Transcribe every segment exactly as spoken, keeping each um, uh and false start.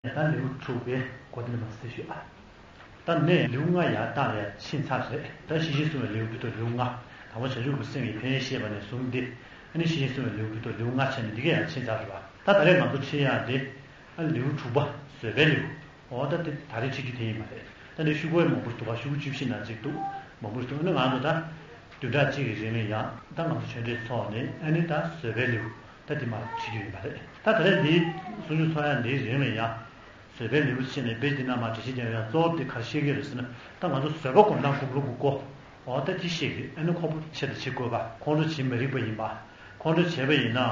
ད་ལེའུ་དྲུག་པའི་འགོ་འདི་ནས་མར་གཟིགས་ཞུ་ཨ། ད་ནས་ལེའུ་ལྔ་ཡར་བཏང་ལ་ཡར་ཕྱིན་ཚར་རེད། ད་ཤེས་བཞིན་སྲུང་བའི་ལེའུ་བར་དུ་ལེའུ་ལྔ། དང་པོ་བྱང་ཆུབ་ཀྱི་སེམས་ཀྱི་ཕན་ཡོན་བཤད་པ་ནས་བཟུང་སྟེ། ཨ་ནི་ཤེས་བཞིན་སྲུང་བའི་ལེའུ་བར་དུ་ལེའུ་ལྔ་བྱས་ནས་འདི་ག་ཡར་ཕྱིན་ཚར་རེད་པ། ད་ད་རེས་ང་ཚོ་ཁྲིད་ཡག་འདི། ཨ་ལེའུ་དྲུག་པ་བཟོད་པའི་ལེའུ། འོ་ད་དེ་ད་རེས་ཁྲིད་རྒྱུ་དེ་ཡིན་པ་རེད། ད་ནི་ཤོག་གུ་མང་པོ་འདུག་ག་ཤོག་གུ་བཅུ་བཞི་ན་གཅིག་འདུག་མང་པོ་འདུག་ཨ་ནི་ང་ཚོ་ད། བདུན་ཕྲག་གཅིག་གི་རིང་ལ་ཡང་ད་ང་ཚོ་ཆོས་འབྲེལ་ཚོགས་ནས་ཨ་ནི་ད་བཟོད་པའི་ལེའུ། ད་དེ་མར་ཁྲིད་རྒྱུ་ཡིན་པ་རེད། ད་ད་རེས་འདིའི་གསུང་ཆོས་ཚོགས་ཡག་འདིའི་རིང་ལ་ཡང་། བཟོད་པའི་ལེའུ་ཞེས་ནས་དཔེ་འདི་ན་མར་འགྲེལ་བཤད་རྒྱག་ཡག་གཙོ་བོ་དེ་ག་རེ་བཤད་ཀྱི་རེད་ཟེར་ན། ད་ང་ཚོ་བཟོད་པ་སྒོམ་སྟངས་སྒོམ་ལུགས་ཀྱི་སྐོར། འོ་ད་ཅི་བཤད་ཀྱི་ཨ་ནི་ཁོང་ཁྲོ་བྱེད་དང་བྱེད་དགོས་པ། ཁོང་ཁྲོ་བྱེད་མི་རིགས་པ་ཡིན་པ། ཁོང་ཁྲོ་བྱས་པ་ཡིན་ན།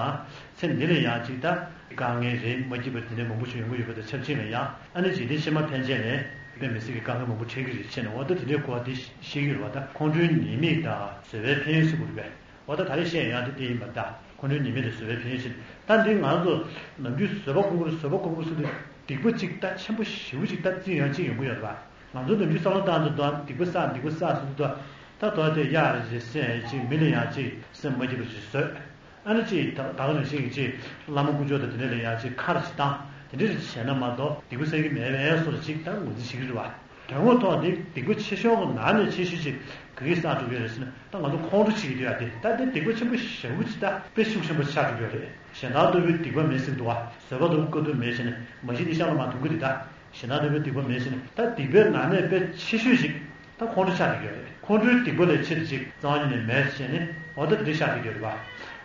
ཚེ་འདི་ལ་ཡང་ཅིག་ད། དཀའ་ངལ་རེད་མ་སྐྱིད་པ་དེ་འདྲ་མང་པོ་ཞིག་ཡོང་གི་ཡོད་པ་དང་ཆབས་ཅིག་ལ་ཡང་ཨ་ནི་འཇིག་རྟེན་ཕྱི་མ་ཕན་ཆད་ནས་དཔེ་མི་སྲིད་ཀྱི་དཀའ་ངལ་མང་པོ་འཕྲད་ཀྱི་རེད་བྱས་ནས་འོ་ད་དེ་འདྲའི་སྐོར་དེ་བཤད་ཀྱི་ཡོད་པ་ད་ཁོང་ཁྲོའི་ཉེས་དམིགས་དང་བཟོད་པའི་ཕན་ཡོན་ཟེར་དགོས་རེད་པས། འོ་ད་ད་རེས་བཤད་ཡག་དེ་དེ་ཡིན་པ་ད་ཁོང་ཁྲོའི་ཉེས་དམིགས་དང་བཟོད་པའི་ཕན་ཡོན་ཟེར་ད་འདི་ང་ཚོ་ནམ་རྒྱུན་བཟོད་པ་སྒོམ་དགོས་རེད་བཟོད་པ་སྒོམ་དགོས་རེད་ཟེར་དུས་སྡིག་པ་གཅིག་ད་ཆེན་པོ་ཞེ་པོ་གཅིག་ད་རྩི་ཡག་གཅིག་ཡོང་གི་ཡོད་རེད་པ། ང་ཚོ་ནམ་རྒྱུན་བསམ་བློ་བཏང་དུས་ད་སྡིག་པ་བསགས་སྡིག་པ་བསགས་ཟེར་དུས་ད་ད་དོ་དེ་གཡག་རེ་ཅིག་བསད་ཅིག་མི་ལ་ཡང་ཅིག་སེམས་མ་སྐྱིད་པ་ཅིག་བཟོས། ཨ་ནི་ཅིག་ད་ད་ག་ནང་བཞིན་གྱི་ཅིག་བླ་མ་དཀོན་མཆོག་དང་དེ་འདྲ་ལ་ཡང་ཅིག་ཁ་ར་ཅིག་བཏང་དེ་འདྲ་ཅིག་བྱས་ན་མ་གཏོགས་སྡིག་པ་བསགས་ཀྱི་མེད་པའི་བཟོ་འདྲ་ཅིག་ད་ངོས་འཛིན་བྱེད་ཀྱི་རེད་བ། དོན་དངོས་ཐོག་འདི་སྡིག་པ་ཆེ་ཤོས་ཀྱི་ནང་ནས་ཆེ་ཤོས་ཅིག་ག་གིས་བསགས་འགྲོ་གི་ཡོད་རེད་ཟེར་ན་ད་ང་ཚོ་ཁོང་ཁྲོ་བྱེད་ཀྱི་འདུག་ཡ་དེ་ད་དེ་སྡིག་པ་ཆེན་པོ་ཞེ་པོ་ཅིག་ད་དཔེ་ཤུགས་ཆེན་པོ་ཆགས་འགྲོ་གི་ཡོད་རེད། གཞན་དག་ལྟ་བུའི་སྡིག་པ་མེད་ཟེར་གྱི་འདུག་བ། བཟོད་པ་ལྟ་བུ་དཀའ་ཐུབ་མེད་ཟེར་ནས་མ་གཞི་དེ་ཤ་ལ་མ་དུང་གི་རེད་ད། གཞན་དག་ལྟ་བུའི་སྡིག་པ་མེད་ཟེར་ནས་ད་སྡིག་པའི་ནང་ནས་དཔེ་ཆེ་ཤོས་ཤིག་ད་ཁོང་ཁྲོ་ཆགས་ཀྱི་ཡོད་རེད། ཁོང་ཁྲོའི་སྡིག་པ་ལས་ཆེ་དེ་ཅིག་རྩ་བ་ཉིད་ནས་མེད་ཟེར་ནས་འོ་ད་དེ་འདྲ་ཆགས་ཀྱི་ཡོད་རེད་བ།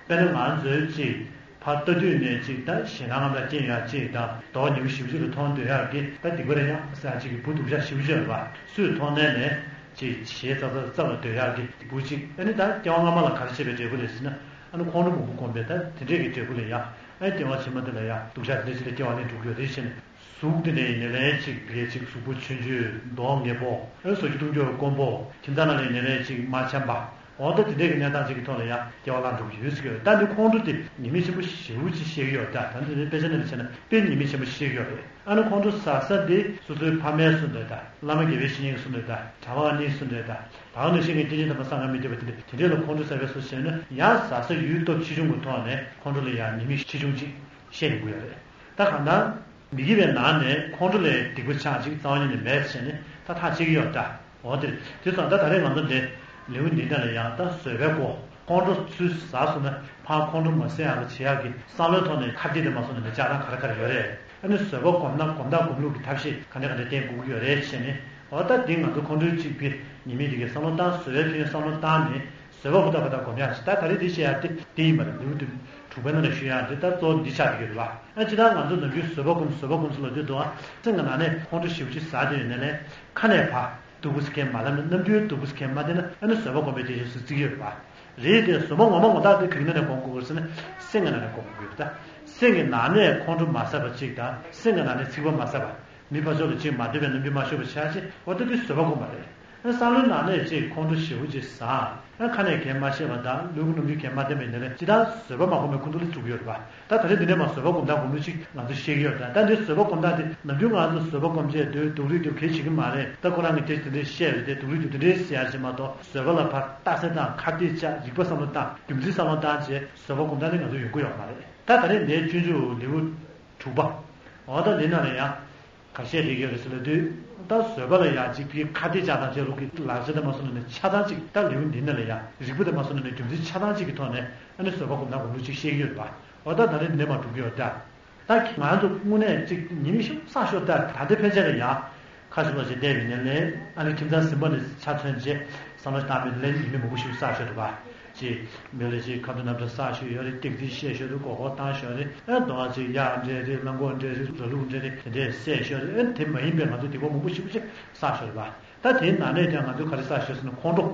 དཔེར་ན་ང་ཚོའི་ཅིག་ཕར་ལྟ་དུས་ནས་ཅིག་ད་ཞེད་སྣང་ངམ་ད་རྐྱེན་ཡག་ཅིག་དང་མདོག་ཉེས་པོ་ཞེ་པོ་ཅིག་ལ་མཐོང་སྡོད་ཡག་གི་ད་སྡིག་པ་རེད་ཡང་ཟེར་ཅིག་གི་བུ་སྡུག་ཅག་ཞེ་པོ་ཅིག་ཡོད་རེད་བ། སུས་མཐོང་ནས་ནས་ཅིག་ཞེད་ཙག་ཙག་ཙག་ལ་སྡོད་ཡག་གི་བུ་ཅིག་ཨ་ནི་ད་སྐྱེ་བ་སྔ་མ་ལ་ག་རེ་བྱས་པའི་འབྲས་བུ་རེད་ཟེར་ན་ཨ་ནི་ཁོང་ཁྲོ་མང་པོ་སྒོམ་པའི་ད་དེ་འདྲས་ཀྱི་འབྲས་བུ་ལ་ཡང་ཨ་ནི་སྐྱེ་བ་ཕྱི་མ་འདི་ལ་ཡང་སྡུག་ཅག་དེ་འདྲས་ཅིག་ལ་སྐྱེ་བ་ལེན་འགྲོ་གི་ཡོད་རེད་ཟེར་ནས། གཟུགས་དེ་འདྲ་ཡིན་ནའི་ལན་ཅིག་བེ་ཅིག་གཟུགས་པོ་ཆུང་ཆུང་མདོག་ངན་པོ་ཨེ་བཟོ་རྒྱུ་བཏུང་རྒྱུ་དཀོན་པོ་ཁྱིམ་ཚང་ནང་ལ་ཡིན་ནའི་ལན་ཅིག་མ་འཆམ་པ་འོ་ད་དེ་འདྲའི་གི་གནས་སྟངས་ཅིག་གི་ཐོག་ལ་ཡང་སྐྱེ་བ་བླངས་འགྲོ་གི་ཡོད་ཟེར་གི་ཡོད། ད་འདི་ཁོང་ཁྲོ་དེ་ཉེས་དམིགས་ཆེན་པོ་ཞེ་པོ་ཅིག་བཤད་གི་ཡོད། ད་ད་འདི་ནི་དཔེ་ཆ་ནང་ལ་བྱས་ན་དཔེ་ཉེས་དམིགས་ཆེན་པོ་བཤད་གི་ཡོད་རེད། ཨ་ནི་ཁོང་ཁྲོ་ཟ་ས་དེ་སོ་སོའི་ཕ་མའི་གསུང་དོན་དང་བླ་མ་དགེ་བའི་བཤེས་གཉེན་གྱི་གསུང་དོན་དང་གྲྭ་པ་གཉིས་གསུང་དོན་དང་ད་ག་ནང་བཞིན་གྱི་སྐྱེས་ཆེན་དམ་པ་སངས་རྒྱས་མི་འདོད་པ་དེ་འདྲ་དེ་འདྲས་ལ་ཁོང་ཁྲོ་ཟ་བའི་བཟོ་བྱས་ན་ཡང་ཟ་ས་ཡུལ་སྟོབས་ཆེ་ཆུང་གི་ཐོག་ནས་ཁོང་ཁྲོ་ལ་ཡང་ཉེས་དམིགས་ཆེ་ཆུང་ཅིག་བཤད་ཡོང་གི་ཡོད་རེད། ད་གང་ལྟར། མི་དགེ་བའི་ནང་ནས་ཁོང་ཁྲོ་ལས་སྡིག་པ་ཆགས་ཅིག་རྩ་བ་ཉིད་ནས་མེད་ཟེར་ནས་ད་ཐག་བཅད་ཀྱི་ཡོད་ད། འོ་དེ་དེ་སོང་ད་ད་རེས་ང་ཚོ་འདི་ལེའུ་འདི་འདྲ་ལ་ཡང་ད་བཟོད་པའི་སྒོ་ཁོང་ཁྲོ་ཚུར་ཟ་སོང་ན་ཕར་ཁོང་ཁྲོ་མ་ཟ་ཡག་གི་བྱེད་ཡག་གི་བསམ་བློའི་ཐོག་ནས་ཁ་གཏད་དེ་མ་སོང་ན་འདི་ལྕགས་ཐང་ག་རེ་ག་རེ་ཡོད་རེད། ཨ་ནི་བཟོད་པ་སྒོམ་ན་སྒོམ་སྟངས་སྒོམ་ལུགས་ཀྱི་ཐབས་ཤེས་ག་འདྲ་ག་འདྲ་བསྟེན་དགོས་ཀྱི་ཡོད་རེད་ཟེར་ནས་འོ་ད་འདི་ང་ཚོ་ཁོང་ཁྲོའི་གཅིག་པའི་ཉེས་དམིགས་དེ་གའི་བསམ་བློ་བཏང་བཟོད་པའི་ཕན་ཡོན་བསམ་བློ་བཏང་ནས། བཟོད་པ་ཧུར་ཐག་ཧུར་ཐག་སྒོམ་ཡག་ཞིག་ད་ད་རེས་འདི་བཤད་ཡག་དེ་དེ་ཡིན་པ་རེད། ལེའུ་དེ་དྲུག་པའི་ནང་ནས་ཞུ་ཡག་དེ་ད་གཙོ་བོ་འདི་ཆགས་ཀྱི་ཡོད་རེད་བ། ཨ་ཅི་ད་ང་ཚོ་ནམ་རྒྱུན་བཟོད་པ་སྒོམ་བཟོད་པ་སྒོམ་ཟེར་ལབ་དུས་དུ་ཨ་སེམས་ཀྱི་ནང་ནས་ཁོང་ཁྲོ་ཞེ་པོ་ཅིག་ཟ་དེ་ཡོད་ནས་ལས་ཁ་ནས་ཕར་སྡུག་པོ་ཟེར་མཁན་མ་ལབ་ནས་རྣམ་འགྱུར་སྡུག་པོ་ཟེར་མཁན་མ་བསྟན་ན་ཨ་ནི་བཟོད་པ་སྒོམ་པའི་རྗེས་སུ་བརྩི་གི་ཡོད་རེད་བ། རེད་དེ་བཟོད་པ་ངོ་མ་ངོ་ཐག་དེ་ག་གི་ནང་ནས་སྒོམ་དགོས་ཟེར་ན་སེམས་ཀྱི་ནང་ནས་སྒོམ་དགོས་ཡོད་རེད་ད། སེམས་ཀྱི་ནང་ནས་ཁོང་ཁྲོ་མ་ཟ་བ་ཅིག་དང་སེམས་ཀྱི་ནང་ནས་ཚིག་པ་མ་ཟ་བ། མི་ཕར་ཕྱོགས་ལ་ཅིག་མ་འདོད་པའི་རྣམ་འགྱུར་མ་ཤོར་བ་བྱ་ཅིག་འོ་ད་དེ་བཟོད་པ་སྒོམ་པ་རེད། ཨ་བསམ་བློའི་ནང་ནས་ཅིག་ཁོང་ཁྲོ་ཞེ་པོ་ཅིག་ཟ། ཨ་ཁ་ནས་གན་མ་བཤད་པ་དང་ལུས་ཀྱི་རྣམ་འགྱུར་གན་མ་བསྟན་པའི་ནང་ནས་ཅི་ལྟར་བཟོད་པ་མ་སྒོམ་པའི་ཁུངས་གཏུགས་ལ་འཇུག་གི་ཡོད་རེད་པ། ད་ད་རེས་འདི་ནས་མར་བཟོད་པ་སྒོམ་སྟངས་སྒོམ་ལུགས་ཅིག་ང་ཚོས་ཤེས་ཀྱི་ཡོད་རེད། ད་འདི་བཟོད་པ་སྒོམ་སྟངས་དེ་ནམ་རྒྱུན་ང་ཚོ་བཟོད་པ་སྒོམ་བྱས་སྡོད་སྡུག་རུས་སྡུག་གལ་ཆེ་གི་མ་རེད། ད་ཁོ་རང་གིས་དེ་དེ་འདྲས་བཤད་རེད་དེ་སྡུག་རུས་སྡུག་དེ་འདྲས་ཟེར་ཡ་ཞིག་མ་གཏོགས་བཟོད་པ་ལ་ཕར་རྟགས་གསལ་དང་ཁ་གཏད་བཅག་རིག་པ་བསམ་བློ་བཏང་རྒྱུ་མཚན་བསམ་བློ་བཏང་བྱས་བཟོད་པ་སྒོམ་སྟངས་དེ་ང་ཚོ་ཡོང་གི་ཡོད་མ་རེད། ད་ད་རེས་འདིའི་སྤྱོད་འཇུག་ལེའུ་དྲུག་པ། འོ་ད་འདི་ནང་ལ་ཡང་། ག་བཤད་བསྡད་ཀྱི་ཡོད་རེད་ཟེར་ལབ་དུས། ད་བཟོད་པ་ལ་ཡང་གཅིག་གི་ཁ་གཏད་བཅག་དང་བཅས་ལུགས་ཀྱི་ལག་ཆ་དེ་མ་སོང་ན་ནི་ཆ་ཚང་གཅིག་ད་ལེའུ་འདི་ནང་ལ་ཡང་རིག་པ་དེ་མ་སོང་ན་ནི་རྒྱུ་མཚན་ཆ་ཚང་གཅིག་གི་ཐོག་ནས་ཨ་ནི་བཟོད་པ་སྒོམ་སྟངས་སྒོམ་ལུགས་གཅིག་བཤད་ཀྱི་ཡོད་རེད་པ། འོ་ད་ད་རེས་འདི་ནས་མར་འགྲོ་གི་ཡོད་ད། ད་ང་ཚོ་དངོས་གནས་གཅིག་ཉེས་དམིགས་ཤུགས་བསགས་ཤོག་ད་ད་ལྟའི་ཕན་ཆད་ལ་ཡང་། ཁ་ཤུ་ལ་ཞིག་བལྟས་པའི་ནས་ལན་ཨ་ནི་ཁྱིམ་ཚང་ཟིན་པ་ནས་ཆ་མཚོན་རྗེས་བསམ་བློ་བཏང་པའི་ལན་ཉེས་དམིགས་མང་པོ་ཞིག་བསགས་ཤོར་འདུག་པ། ཅེས་མི་ལ་ཞིག་ཁ་ཐུག་རྣམ་ཐར་བསགས་ཤོར་ཡོད་རེད། སྟེགས་འཛིན་བཤད་ཤོར་རེད། མགོ་སྐོར་བཏང་ཤོར་རེད། ཨ་དོ་ཅིག་གཡག་འདྲེ་རེད། གླང་གོག་འདྲེ་རེད། ར་ལུག་འདྲེ་རེད། དེ་འདྲས་བསད་ཤོར་རེད། ཨ་དེ་མ་ཡིན་པའི་ང་ཚོ་སྡིག་པ་མང་པོ་ཞིག་པོ་ཅིག་བསགས་ཤོར་རེད་པ། ད་དེའི་ནང་ནས་ཀྱང་ང་ཚོས་ག་རེ་བསགས་ཤོར་ཟེར་ན་ཁོང་ཁྲོ།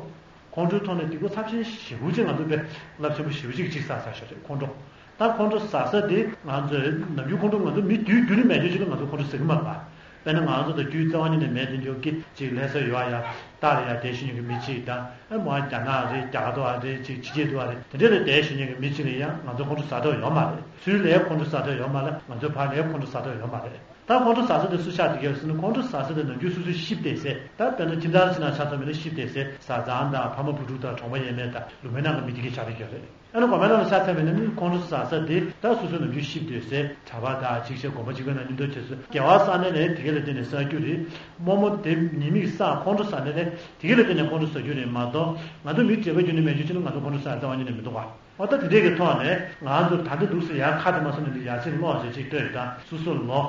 ཁོང་ཁྲོའི་ཐོག་ནས་སྡིག་པ་ཚབས་ཆེན་ཞེ་པོ་ཅིག་ང་ཚོ་དཔེ་རླབས་ཆེན་པོ་ཞེ་པོ་ཅིག་ཅིག་བསགས་བསགས་ཤོར་རེད་ཁོང་ཁྲོ། ད་ཁོང་ཁྲོ་ཟ་ས་དེ་ང་ཚོས་ནམ་རྒྱུན་ཁོང་ཁྲོ་ང་ཚོ་མི་དུས་རྒྱུན་ནས་མེད་དུས་ཅིག་ལ་ང་ཚོ་ཁོང་ཁྲོ་ཟ་གི་མ་རེད་པ། དཔེར་ན་ང་ཚོ་ད་རྒྱུད་རྩ་བ་ཉིད་ནས་མེད་དུས་འཇོག་གི་ཅིག་ལྷ་ས་ཡོད་ཡ། ལྟག་ལ་ཡར་བསྡད་ཤེས་མཁན་གྱི་མི་གཅིག་དང་། ཨ་མོ་རྒྱ་ནག་རེད། རྒྱ་གར་དུ་བ་རེད། ཅིག་ཕྱི་རྒྱལ་དུ་བ་རེད། དེ་འདྲས་ལ་བསྡད་ཤེས་མཁན་གྱི་མི་གཅིག་ལ་ཡང་ང་ཚོ་ཁོང་ཁྲོ་ཟ་ཐབས་ཡོད་མ་རེད། སུའི་ལའི་ཁོང་ཁྲོ་ཟ་ཐབས་ཡོད་མ་རེད། ང་ཚོའི་ཕར་ལའི་ཁོང་ཁྲོ་ཟ་ཐབས་ཡོད་མ་རེད། ད་ཁོང་ཁྲོ་ཟ་ས་དེ་སུ་ཆགས་བསྡད་ཀྱི་ཡོད་ཟེར་ན། ཁོང་ཁྲོ་ཟ་ས་དེ་ནམ་རྒྱུན་སོ་སོའི་གཤིབ་བསྡད་སའི། ད་དཔེར་ན་ཁྱིམ་ཚང་ཕྱི་ནང་ཆ་ཚང་མི་ལ་གཤིབ་བསྡད་སའི་བཟའ་ཚང་དང་ཕ་མ་བུ་ཕྲུག་དང་གྲོང་པ་ཡས་མས་དང་ལུང་པའི་ནང་གི་མི་དེ་གས་ཆགས་བསྡད་ཀྱི་ཡོད་རེད། ཨ་ནི་དགོན་པའི་ནང་ལ་ཆ་ཚང་མི་ལ་ནི་ཁོང་ཁྲོ་ཟ་ས་དེ་ད་སོ་སོའི་ནམ་རྒྱུན་གཤིབ་བསྡད་སའི་གྲྭ་པ་དང་གཅིག་བྱས་དགོན་པ་གཅིག་པའི་ནང་མཉམ་དུ་བྱས་སོ། དགེ་བ་བསགས་ནས་ལས་དེ་གས་ལ་བརྟེན་ནས་བསགས་རྒྱུ་རེད། རྨོ་མོ་དེ་ཉེས་དམིགས་བསགས། ཁོང་ཁྲོ་ཟ་ནས་ལས་དེ་གས་ལ་བརྟེན་ནས་ཁོང་ཁྲོ་ཟ་རྒྱུ་རེད་མ་གཏོགས། ང་ཚོ་མི་བགྲེས་པ་རྒྱུན་ནས་མེད་རྒྱུ་ཅིག་ན་ང་ཚོ་ཁོང་ཁྲོ་ཟ་རྩ་བ་ཉིད་ནས་མི་འདུག་ག་འོ་ད་དེ་འདྲས་ཀྱི་ཐོག་ནས་ང་ཚོ་ད་ལྟ་འདུག་སེ་ཡར་ཁ་དེ་མ་སོང་ནས་འདི་ཡར་ཕྱིན་ལོག་ཅེས་ཅིག་ལྟོས་དང་། སོ་སོ་ལོ་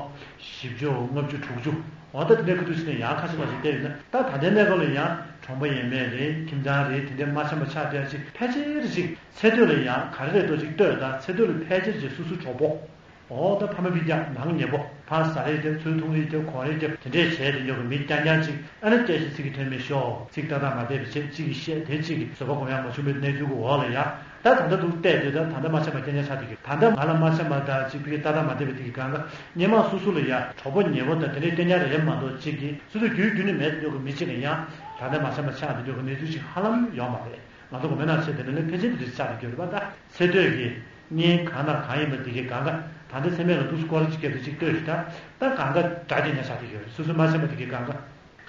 བཞི་བཅུ་ལྔ་བཅུ་དྲུག་ཅུ། འོ་ད་དེ་འདྲས་ཁ་ཐུག་ཕྱིན་ནས་ཡར་ཁ་ཕྱིན་ལོག་ཅིག་བལྟས་ཡོད་ན། ད་ད་ལྟའི་གནས་སྐབས་ལ་ཡང་གྲོང་པ་ཡས་མས་རེད། ཁྱིམ་ཚང་རེད། དེ་འདྲས་མ་འཆམ་པ་ཆགས་བསྡད་ཅིག་ཕལ་ཆེར་ཅིག་ཚེ་སྟོད་ལ་ཡང་ག་རེ་རེད་འདུག་ཅིག་ལྟོས་དང་། ཚེ་སྟོད་ལ་ཕལ་ཆེར་ཅིག་སོ་སོའི་གྲོགས་པོ། འོ་ད་ཕ་མ་ཕི་རྒྱ་ནང་ཉེ་པོ། ཕར་ཟ་རེས་རྒྱབ། ཚུར་འཐུང་རེས་རྒྱབ། གོན་རེས་རྒྱབ། དེ་འདྲས་བྱས་དེ་འཇོག་གི་མི་རྐྱང་རྐྱང་ཅིག་ཨ་ནི་སྐད་ཆ་ཚིག་གི་ཐོན་མེད་ཤོག་ཚིག་ཏག་ཏག་མ་བསྡད་པ་བྱས། གཅིག་གིས་བཤད། དེ་གཅིག་གིས་བཟོད་པ་སྒོམ་ཡག་མ་བྱུང་བའི་གནས་ཚུལ་གྱི་འོག་ལ་ཡ། ད་ད་ལྟ་འདུག་བལྟས་དུས་ད་ད་ལྟ་མ་འཆམ་པ་རྐྱང་རྐྱང་ཆགས་བསྡད་ཀྱི། ད་ལྟ་ང་ལ་མ་འཆམ་པ་དང་ཅིག་ཕི་གི་ཏག་ཏག་མ་བསྡད་པ་དེ་གི་གང་ག་སྔོན་མ་སོ་སོ་ལ་ཡ་གྲོགས་པོ་ཉེ་པོ་དང་དེ་འདྲས་རྐྱང་རྐྱང་རེད་མ་གཏོགས། གཅིག་གིས་སོ་སོ་རྒྱུས་རྒྱུན་ནས་མེད་དུ་འཇོག་གི་མི་གཅིག་ལ་ཡང་ད་ལྟ་མ་འཆམ་པ་ཆགས་བསྡད་འཇོག་གི་གནས་ཚུལ་ཅིག་ཧ་ལམ་ཡོད་མ་རེད། ང་ཚོ་དགོན་པའི་ནང་བྱས་དེ་འདྲ་ལས་ཕལ་ཆེར་དེ་འདྲ་ཆགས་བསྡད་ཀྱི་ཡོད་རེད་པ། ད་ཚེ་སྟོད་ཀྱི་གཉེན་གང་དང་གང་ཡིན་པ་དེ་གའི་གང་ག་ད་ལྟ་མཚན་སྨད་ལ་འདུག་སྐོར་ར་ཅིག་བརྒྱབ་སྟེ་ཅིག་ལྟོས་ཤིག་ད་ད་གང་ག་དགྲ་དེ་འདྲ་ཆགས་བསྡད་ཀྱི་ཡོད་རེད། སོ་སོ་མ་འཆམ་པ་དེ་གའི་གང་ག་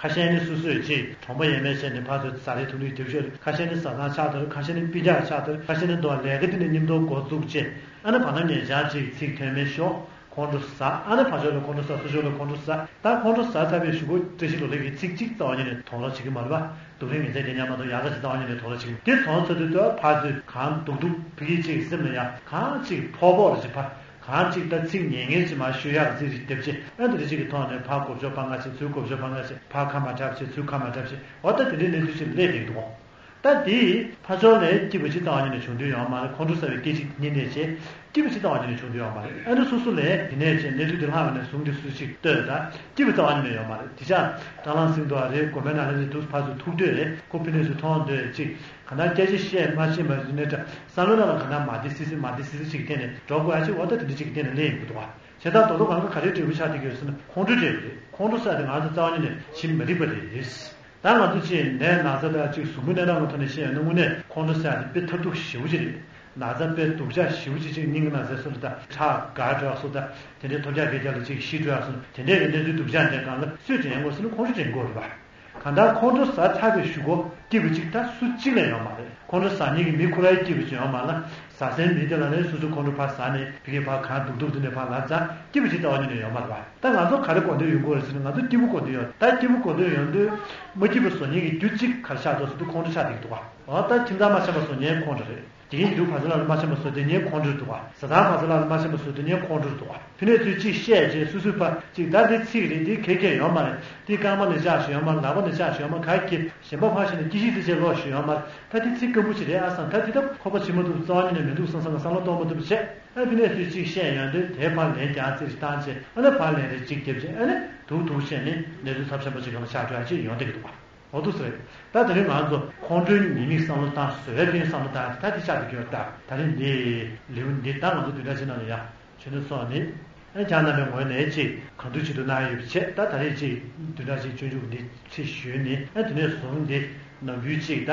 ཁ་ཤས་ནི་སོ་སོས་ཅིག་གྲོང་པ་ཡས་མས་བྱས་ནས་ཕར་ཚུར་ཟ་རེས་འཐུང་རེས་རྒྱབ་ཤོར། ཁ་ཤས་ནི་བཟའ་ཚང་ཆགས་ཐུབ། ཁ་ཤས་ནི་སྤུན་ཀྱག་ཆགས་ཐུབ། ཁ་ཤས་ནི་མདོ་ལས་ཀ་འདི་ནས་མཉམ་དུ་འགོ་བཙུགས་བྱས། ཨ་ནི་བར་ན་ཉེ་ཆར་ཅིག་ཚིག་ཐོན་མེད་ཤོག་ཁོང་ཁྲོ་ཟ། ཨ་ནི་ཕར་ཕྱོགས་ལ་ཁོང་ཁྲོ་ཟ། ཚུར་ཕྱོགས་ལ་ཁོང་ཁྲོ་ཟ། ད་ཁོང་ཁྲོ་ཟ་ཚར་བའི་གཞུག་གུ་བཀྲ་ཤིས་ལོ་ལེགས་ཀྱི་ཚིག་གཅིག་རྩ་བ་ཉིད་ནས་གཏོང་རོགས་བྱེད་ཀྱི་མ་རེད་པ། སྡུག་རུས་ངན་ཚད་ལྡན་ཉམས་མ་གཏོགས་ཡག་ག་ཅིག་རྩ་བ་ཉིད་ནས་གཏོང་རོགས་བྱེད་ཀྱི་མ་རེད། དེ་ཚོ་ཚོ་དུས་དུ་ཕར་ཚུར་གང་སྡུག་སྡུག་ཕ་གི་ཅིག་སེམས་ལ་ཡང་གང་ཅིག་ཕོག་ཕོག་རེ་ཅིག་ཕ། གང་ཅིག་ད་ཚིག་ཉན་ངེས་ཅིག་མར་ཤོད་ཡག་ཚིག་རེ་རྒྱབ་བྱས། ཨ་འདི་རེ་ཅིག་གི་ཐོག་ནས་ཕར་མགོ་བཅོ་ཕར་ང་བྱེད། ཚུར་མགོ་བཅོ་ཕར་ང་བྱེད། ཕར་ཁ་མ་གྲབས་བྱེད། ཚུར་ཁ་མ་གྲབས་བྱེད། འོ་ད་དེ་འདྲའི་གནས་ཚུལ་ཅིག་སླེབས་བསྡད་འདུག་ད་དེ་ཕར་ཕྱོགས་ནས་སྐྱིད་པ་ཅིག་རྩ་བ་ཉིད་ནས་བྱུང་དོན་ཡོད་མ་རེད། ཁོང་ཁྲོ་ཟ་བའི་སྐད་ཅིག་ཉིན་ནས་བྱས། སྐྱིད་པ་ཅིག་རྩ་བ་ཉིད་ནས་བྱུང་དོན་ཡོད་མ་རེད། ཨ་ནི་སོ་སོ་ལས་དེ་ནས་བྱས་གནས་ཚུལ་དེ་ལྷག་པ་ནས་བཟུང་སྟེ་སུ་ཞིག་ལྟོས་དང་། སྐྱིད་པ་རྩ་བ་ཉིད་ནས་ཡོད་མ་རེད། དེ་ཆ་སྲང་ལམ་ཟིན་འདུག་པ་རེད། དགོན་པའི་ནང་ལ་ནི་འདུག་ཕར་ཚུར་ཐུག་འདོད་རེད། ཁོ་ཕི་ནས་སུ་མཐོང་འདོད་ཅིག་གང་ལྟར་སྐད་ཆ་བཤད་མ་ཤེས་པ་ཡིན་ནའི་འདྲ། བསམ་བློའི་ནང་ལ་གང་ལྟར་མ་བདེ་སི་སི་མ་བདེ་སི་སི་ཅིག་གི་སྟེང་ནས་འགྲོ་དགོས་ཡ་ཅིག་འོ་ད་དེ་འདྲ་ཅིག་གི་སྟེང་ནས་སླེབས་ཡོང་གི་འདུག་པ། བྱས་ཙང་རྡོག་རྡོག་གང་ག་ག་རེ་འབྲས་བུ་ཆགས་བསྡད་ཀྱི་ཡོད་ཟེར་ན་ཁོང་ཁྲོ་འབྲས་བུ་རེད། ཁོང་ཁྲོ་ཟ་དེ་ང་ཚོ་རྩ་བ་ཉིད་ནས་ཕྱི་མི་རིག་པ་རེད། ད་ང་ཚོ་ཅིག་ནད་ན་ཚ་དང་ཅིག་གཟུགས་པོའི་གནས་སྟངས་ཀྱི་ཐོག་ནས་བཤད་ཡོང་ན་དངོས་གནས་ཁོང་ཁྲོ་ཟ་དེ་དཔེ་ཐབས་སྡུག་ཞེ་པོ་ཅིག་རེད། ན་ཚ་དཔེ་སྡུག་ཅག་ཞེ་པོ་ཅིག་ཅིག་སྙིང་གི་ན་ཚ་སོགས་ལ་ད་ཁྲག་འགག་འགྲོ་ཡ་སོགས་དང་དེ་འདྲའི་ཐོལ་རྒྱག་རྒས་རྒྱག་ལ་ཅིག་ཤི་འགྲོ་ཡ་སོགས་དེ་འདྲའི་གི་གནས་ཚུལ་སྡུག་ཅག་འདྲ་གང་ལ་སུས་དྲན་དགོས་ཟེར་ན་ཁོང་ཁྲོ་དྲན་དགོས་རེད་པ། གང་ལྟར་ཁོང་ཁྲོ་ཟ་ཚར་བའི་གཞུག་གུ་སྐྱིད་པ་ཅིག་ད་སུ་གཅིག་ལ་ཡོད་མ་རེད། ཁོང་ཁྲོ་ཟ་མཁན་གྱི་མི་ཁོ་རའི་སྐྱིད་པ་ཅིག་ཡོད་མ་རེད། ཟ་སའི་མི་དེ་ལ་ནི་སོ་སོ་ཁོང་ཁྲོ་ཕར་ཟ་ནས་ཕ་གི་ཕར་གང་སྡུག་སྡུག་དེ་ནས་ཕར་ལབ་ཙང་སྐྱིད་པ་ཅིག་རྩ་བ་ཉིད་ནས་ཡོད་མ་རེད་པ། ད་ང་ཚོ་ག་རེ་གོ་འདོད་ཡོང་གི་ཡོད་རེད་ཟེར་ན། ང་ཚོ་སྐྱིད་པོ་གོ་འདོད་ཡོད། ད་སྐྱིད་པོ་གོ་འདོད་ཡོང་དུས་མ་སྐྱིད་པ་བཟོ་མཁན་གྱི་རྒྱུ་གཅིག་ག་རེ་ཆགས་འདུག་ཟེར་དུས་ཁོང་ཁྲོ་ཆགས་བསྡད་ཀྱི་འདུག་ག་འོ་ད་ཁྱིམ་ཚང་མ་འཆམ་པ་བཟོ་མཁན་ཁོང་ཁྲོ་རེད། དགེ་རྒན་གྱི་འདུག་བར་ཚོ་ལ་མ་འཆམ་པ་བཟོ་དེ་ཉིད་ཁོང་ཁྲོ་འདུག་པ། བཟའ་ཚང་བར་ཚོ་ལ་མ་འཆམ་པ་བཟོ་དེ་ཉིད་ཁོང་ཁྲོ་འདུག་པ། ཕི་ནས་ཚུར་གཅིག་བཤད་རྗེས་སོ་སོའི་ཕ་གཅིག་ད་འདི་ཚིག་རེད། འདི་གལ་གལ་ཡོད་མ་རེད། འདི་རྐང་པ་ནས་བཅག་ཞིག་ཡོད་མ་རེད། ལག་པ་ནས་བཅག་ཞིག་ཡོད་མ་རེད། ག་གི་གཞན་པ་ཕར་ཞིག་ནས་སྐྱེ་ཤི་དེ་བྱས་ལོག་ཞིག་ཡོད་མ་རེད། ད་འདི་ཚིག་སྐམ་པོ་ཞིག་རེད་ཨ་སང་། ད་འདི་ད་ཁོག་པ་ཆེན་པོ་འདུག་རྩ་བ་ཉིད་ནས་མི་འདུག་བསམ་བསམ་ག་བསམ་བློ་གཏོང་མ་ཐུབ་པ་བྱས། ཨ་ཕི་ནས་ཚུར་གཅིག་བཤད་ཡོང་དུས་དེའི་ཕར་ལན་རྒྱག་ཚིག་ཞིག་བཏང་བྱས། ཨ་ནི་ཕར་ལན་རེ་གཅིག་རྒྱབ་བྱས། ཨ་ནི་དུག་དུག་བྱས་ནས་གནས་ཚུལ་ཚབས་ཆེན་པོ་ཅིག་གང་ལ་ཆགས་འགྲོ་ཡ་ཅིག་ཡོང་བསྡད་ཀྱི་འདུག་པ། འོ་འདུག་སེ་རེད། ད་དེ་རིང་ང་ཚོ་ཁོང་ཁྲོའི་ཉེས་དམིགས་བསམ་བློ་བཏང་། བཟོ་བའི་སྟེང་བསམ་བློ་བཏང་། ད་དེ་ཆགས་ཀྱི་ཡོད། ད་ད་རིང་འདི་ལེའུ་འདི་ད་ང་ཚོ་བདུན་ཕྲག་གཅིག་ནང་ལ་ཡ་ཆོས་ནི་སོགས་ནི་ཨ་ཁྱེད་རྣམ་པའི་ངོས་ནས་ཅིག་གང་ཐུབ་ཅི་ཐུབ་གནང་ཡོད་པའི་ཆེད། ད་ད་རེས་ཅིག་བདུན་ཕྲག་གཅིག་སྤྱོད་འཇུག་འདི་ཁྲིད་ཞུས་ནི། ཨ་དེ་ནས་བཟུང་འདི་ནམ་རྒྱུན་ཅིག་ད་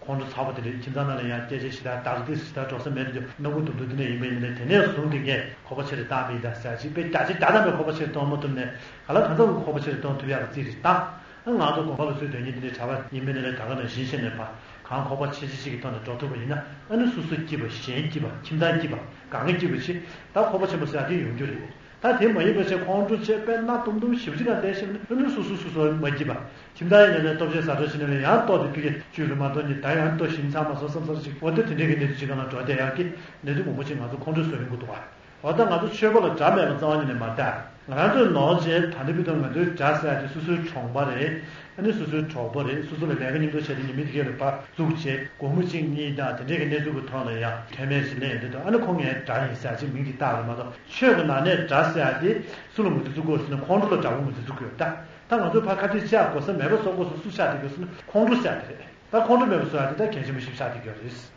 ཁོང་ཁྲོ་ཚ་པོ་དེ་འདྲ་ཁྱིམ་ཚང་ནང་ལ་ཡང་སྐད་ཆ་ཞིག་ད་བདག་འདི་ཞིག་ད་འགྲོ་ས་མེད་དུ་སྣང་བ་དུམ་དུམ་འདི་འདྲ་ཡིན་པ་ཡིན་ནས། དེ་ནས་བཟུང་འདི་ངས་ཁོག་པ་ཆེ་རུ་བཏང་བ་ཡིན་ད་ཟེར་ཅིག་དཔེ་རྒྱ་ཆེ་རྒྱ་དམ་པའི་ཁོག་པ་ཆེ་རུ་གཏོང་མ་ཐུབ་ནས། ག་ལ་གང་འཚམ་གྱི་ཁོག་པ་ཆེ་རུ་གཏོང་ཐུབ་ཡག་གི་རྩིས་རེ་བཏང་། ཨ་ང་ཚོ་དགོན་པ་ལ་སུས་དོན་གཉེར་འདི་འདྲའི་གྲྭ་པ་ཡིན་པའི་ནི་ལས་ད་ག་ནང་བཞིན་བྱས་ནས་ཕར་གང་ཁོག་པ་ཆེ་ཆེ་ཞིག་གི་ཐོག་ནས་འགྲོ་ཐུབ་པ་ཡིན་ན། ཨ་ནི་སོ་སོ་སྐྱིད་པ། གཞན་སྐྱིད་པ། ཁྱིམ་ཚང་སྐྱིད་པ། སྒང་ག་སྐྱིད་པ་ཞིག་ད་ཁོག་པ་ཆེན་པོ་ཟེར་ཡག་དེ་ཡོང་རྒྱུ་རེད། ད་དེ་མ་ཡིན་པ་བྱས་ཁོང་ཁྲོ་བྱས་དཔེ་སྣ་དུམ་དུམ་ཞེ་པོ་ཅིག་ག་བསྡད་ཤེས་ན། ཨ་ནི་སོ་སོ་སོ་སོ་མ་སྐྱིད་པ། ཁྱིམ་ཚང་ཡིན་ནའི་ལྟོ་ཆས་ཟ་འགྲོ་ཕྱིན་ནའི་ཡང་ལྟོ་དེ་ཕ་གི་བཅུད་ལ་མ་གཏོགས་ནི་ད་ཡང་ལྟོ་ཞིམ་ཚང་མ་སོང་བསམ་བསམ་ཅིག་འོ་དེ་དེ་འདྲའི་གི་གནས་ཚུལ་ཅིག་ག་ལ་འགྲོ་བསྡད་ཡག་གི་གནས་ཚུལ་མང་པོ་ཅིག་ང་ཚོ་ཁོང་ཁྲོ་ཟ་ཡོང་གི་འདུག་ག་འོ་ད་ང་ཚོ་ཆོས་པ་ལ་དགྲ་མེད་པ་རྩ་བ་ཉིད་ནས་མ་རེད། ང་རང་ཚོའི་ནོར་བཅས་ད་ལྟ་བར་དུ་ང་ཚོའི་དགྲ་ཟེར་ཡག་དེ་སོ་སོའི་གྲོང་པ་རེད། ཨ་ནི་སོ་སོའི་གྲོགས་པོ་རེད། སོ་སོ་ལ་ལས་ཀ་མཉམ་དུ་བྱས་ཏེ་ཉི་མ་དེ་གས་ལ་ཕར་བཙུགས་བྱས་སྒོར་མོ་གཅིག་གཉིས་དང་དེ་འདྲའི་གི་གནས་ཚུལ་གྱི་ཐོག་ལ་ཡང་ཁྲེལ་མེད་ཅིག་ལེན་ཡོང་དུས། ད་ཨ་ནི་ཁོ་ངའི་དགྲ་ཡིན་ཟེར་ཡག་ཅིག་མིང་ཅིག་བཏགས་རེད་མ་གཏོགས། ཆོས་ཀྱི་ནང་ནས་དགྲ་ཟེར་ཡག་དེ་སུ་ལ་ངོས་འཛིན་བཙུགས་དགོས་ཟེར་ན་ཁོང་ཁྲོ་ལ་དགྲ་བོ་ངོས་འཛིན་བཙུགས་དགོས། ད་ད་ང་ཚོས་ཕར་ཁ་གཏད་བཅག་དགོས་ས་མེད་པ་བཟོ་དགོས་ས་སུ་ཆགས་བསྡད་ཀྱི་ཡོད་ཟེར་ན་ཁོང་ཁྲོ་ཟེར་ཡག་དེ་རེད། ད་ཁོང་ཁྲོ་མེད་པ་བཟོ་ཡག་དེ་ད་གལ་ཆེན་པོ་ཞིག་ཆགས་བསྡད་ཀྱི་ཡོད་རེད།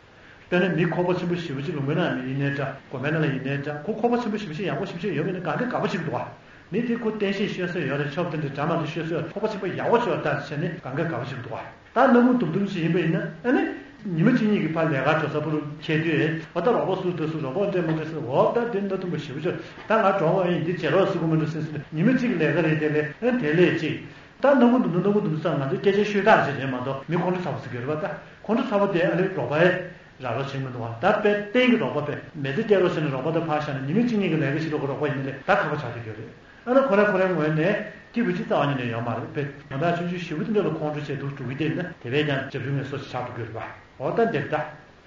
དཔེར་ན་མི་ཁོག་པ་ཆེན་པོ་ཞེ་པོ་ཅིག་ལུང་པའི་ནང་ཡིན་ནའི་འདྲ། དགོན་པའི་ནང་ལ་ཡིན་ནའི་འདྲ། ཁོ་ཁོག་པ་ཆེན་པོ་ཞེ་པོ་ཅིག་ཡག་པོ་ཞེ་པོ་ཅིག་ཡོད་མེད་ནི་གང་ག་དགའ་པོ་བྱེད་ཀྱི་འདུག་ག་མི་དེ་ཁོ་བསྟན་བཤིག་ཤོད་སྲོལ་ཡོད་རེད། ཆོབ་དེ་འདྲ་འདྲ་མ་འདུག་ཤོད་སྲོལ་ཡོད། ཁོག་པ་ཆེན་པོ་ཡག་པོ་ཅིག་ཡོད། ད་བྱས་ནས་གང་ག་དགའ་པོ་ཞིག་འདུག་བ། ད་སྣ་ཁུང་དུམ་དུམ་ཞིག་ཡིན་པ་ཡིན་ན། ཨ་ནི་ཉི་མ་གཅིག་གཉིས་ཀྱི་ཕར་ལས་ཀ་འགྲོ་ས་པོ་རུ་འཁྱེར་དུས། འོ་ད་རོགས་པ་སུ་འདྲ་སུ་རོགས་པ་འདྲ་མ་འདྲ་སུ། འོ་ད་དེ་སྣ་ཐུམ་པོ་ཞེ་པོ་ཅིག་ད་ང་གྲོངས་པ་ཡིན། འདི་བྱེད་རོགས་སུ་གོ་མ་འགྲོ་སེམས་སེམས། ཉི་མ་གཅིག་ལས་ཀ་རེད། དེ་ལས་ཨ་དེ་ལས་གཅིག་ད་སྣ་ཁུང་དུམ་དུམ་སྣ་ཁུང་དུམ་དུམ་ས་ང་ཚོ་སྐད་ཆ་ཤོད་སྟངས་ཅིག་རེད་མ་གཏོགས། མི་ཁོང་ཁྲོ་ཚ་པོ་ཟེར་གྱི་རེད་པ། ད་ཁོང་ཁྲོ་ཚ་པོ་དེ་ཨ་ལས་རོགས་པ་ཡ་རག་རོགས་བྱེད་མི་འདུག་བ། ད་དཔེ་གཏན་གྱི་རོགས་པ་དཔེ་མེ་མདའ་སྐྱེལ་རོགས་བྱས་ནས་རོགས་པ་དང་ཕར་བཞག་ན། ཉི་མ་གཅིག་གཉིས་ཀྱི་ལས་ཀ་བྱེད་རོགས་ཀྱི་རོགས་པ་ཡིན་ན་ལས་ད་ཁག་པོ་ཆགས་བསྡད་ཀྱི་ཡོད་རེད། ཨ་ནི་ཁོ་རང་ཁོ་རང་ངོས་ནས་སྐྱིད་པོ་ཅིག་རྩ་བ་ཉིད་ནས་ཡོད་མ་རེད། དཔེ་ང་དང་ཆུང་ཆུང་ཞེ་པོ་དེ་འདྲ་ལ་ཁོང་ཁྲོ་བྱས་འདུག་འགྲོ་གི་བསྡད་ན། དེ་བས་ཀྱང་རྒྱབ་ཆུང་ངས་སོ་ཞིག་ཆགས་འགྲོ་གི་ཡོད་རེད་པ། འོ་ད་འདིར་ད།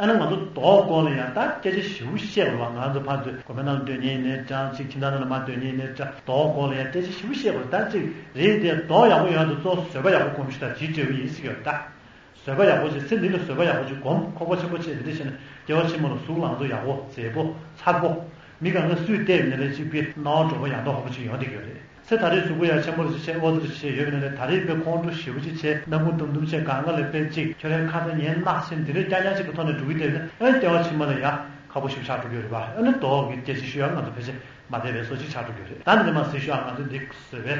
ཨ་ནི་ང་ཚོ་མདོག་སྐོར་ལ་ཡང་ད་སྐད་ཆ་ཞེ་པོ་བཤད་དགོས་པ། ང་ཚོ་ཕར་ཚུར་དགོན་པའི་ནང་ལ་སྡོད་མཁན་ཡིན་ནའི་འདྲ། ཅིག་ཁྱིམ་ཚང་ནང་ལ་མར་སྡོད་མཁན་ཡིན་ནའི་འདྲ། མདོག་སྐོར་ལ་ཡང་སྐད་ཆ་ཞེ་པོ་བཤད་དགོས། ད་ཅིག་རེད་དེ། མདོག་ཡག་པོ་ཡོང་ཡག་ཏུ་གཙོ་བོ་བཟོད་པ་ཡག་པོ་སྒོམ་ཤོག་ད་ཅིག་བརྗོད་པ་ཡིན་ཟེར་གྱི་ཡོད་རེད་ད། བཟོད་པ་ཡག་པོ་བྱེད། ཚེ་འདི་ལ་བཟོད་པ་ཡག་པོ་ཅིག་སྒོམ། ཁོག་པ་ཆེན་པོ་བྱེད། དེ་འདྲ་བྱས་ན་སྐྱེ་བ་ཕྱི་མ་ལ་གཟུགས་ལང་ཚོ་ཡག་པོ་མཛེས་པོ་མཚར་པོ། མི་གང་ག་སུས་བལྟས་པ་ཡིན་ན་ལས་གཅིག་པའི་སྣང་བ་འགྲོ་བ་ཡང་དག་ཧ་པོ་ཅིག་ཡོང་བསྡད་ཀྱི་ཡོད་རེད། ཚེ་ད་རེས་གཟུགས་པོ་ཡང་ཆེན་པོ་རེ་བྱས། ཨོ་ཙི་རེ་བྱས་ཡོད་པ་ཡིན་ན་ལས། ད་རེས་དཔེ་ཁོང་ཁྲོ་ཞེ་པོ་ཅིག་བྱས། སྣ་ཁུང་དུམ་དུམ་བྱས། གང་ག་ལ་དཔེ་ཅིག་ཁྱོད་རའི་ཁ་དང་ངའི་རྣག་ཟེར་འདི་འདྲའི་རྐྱང་རྐྱང་ཅིག་གི་ཐོག་ནས་འགྲོ་གི་བསྡད་ན། ཨེ་སྐྱེ་བ་ཕྱི་མ་ལ་ཡང་ཁག་པོ་ཞེ་པོ་ཆགས་འགྲོ་གི་ཡོད་རེད་པ། ཨ་ནི་མདོག་གི་སྐད་ཆ་ཤོད་ཡག་ང་ཚོ་ཕལ་ཆེར་མ་བསྡད་པའི་བཟོ་ཅིག་ཆགས་འགྲོ་གི་ཡོད་རེད། ད་འདི་ནས་མར་གཟིགས་ཤོག་ཨ། ང་ཚོ་འདི་བཟོད་པའི་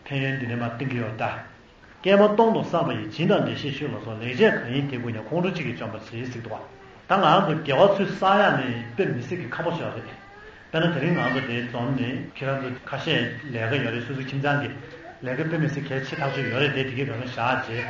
ཕན་ཡོན་འདི་ནས་མར་བསྟན་གྱི་ཡོད་ད། ཀྱེ་མ་སྟོང་དང་བསམ་པ་ཡིས། སྦྱིན་དང་བདེ་གཤེགས་ཆོས་ལ་སོགས། ལེགས་སྤྱད་གང་ཡིན་དེ་ཀུན་ཀྱང་། ཁོང་ཁྲོ་གཅིག་གིས་འཇོམས་པར་བྱེད། ཟེར་འདུག་བ། ད་ང་རང་ཚོ་དགེ་བ་ཚུར་བསགས་ཡག་ནི་དཔེ་མི་སྲིད་ཀྱི་ཁག་པོ་ཞིག་རེད། དཔེར་ན་དེ་རིང་ང་ཚོ་འདིར་འཛོམས་ནས། ཁྱེད་རང་ཚོ་ཁ་ཤས་ལས་ཀ་ཡོད་རེད། སོ་སོའི་ཁྱིམ་ཚང་གི་ལས་ཀ་དཔེ་མི་སྲིད་གལ་ཆེ་ཐག་ཆོད་ཡོད་རེད་དེ། དེ་གའི་སྒང་ལ་བཞག་བྱས།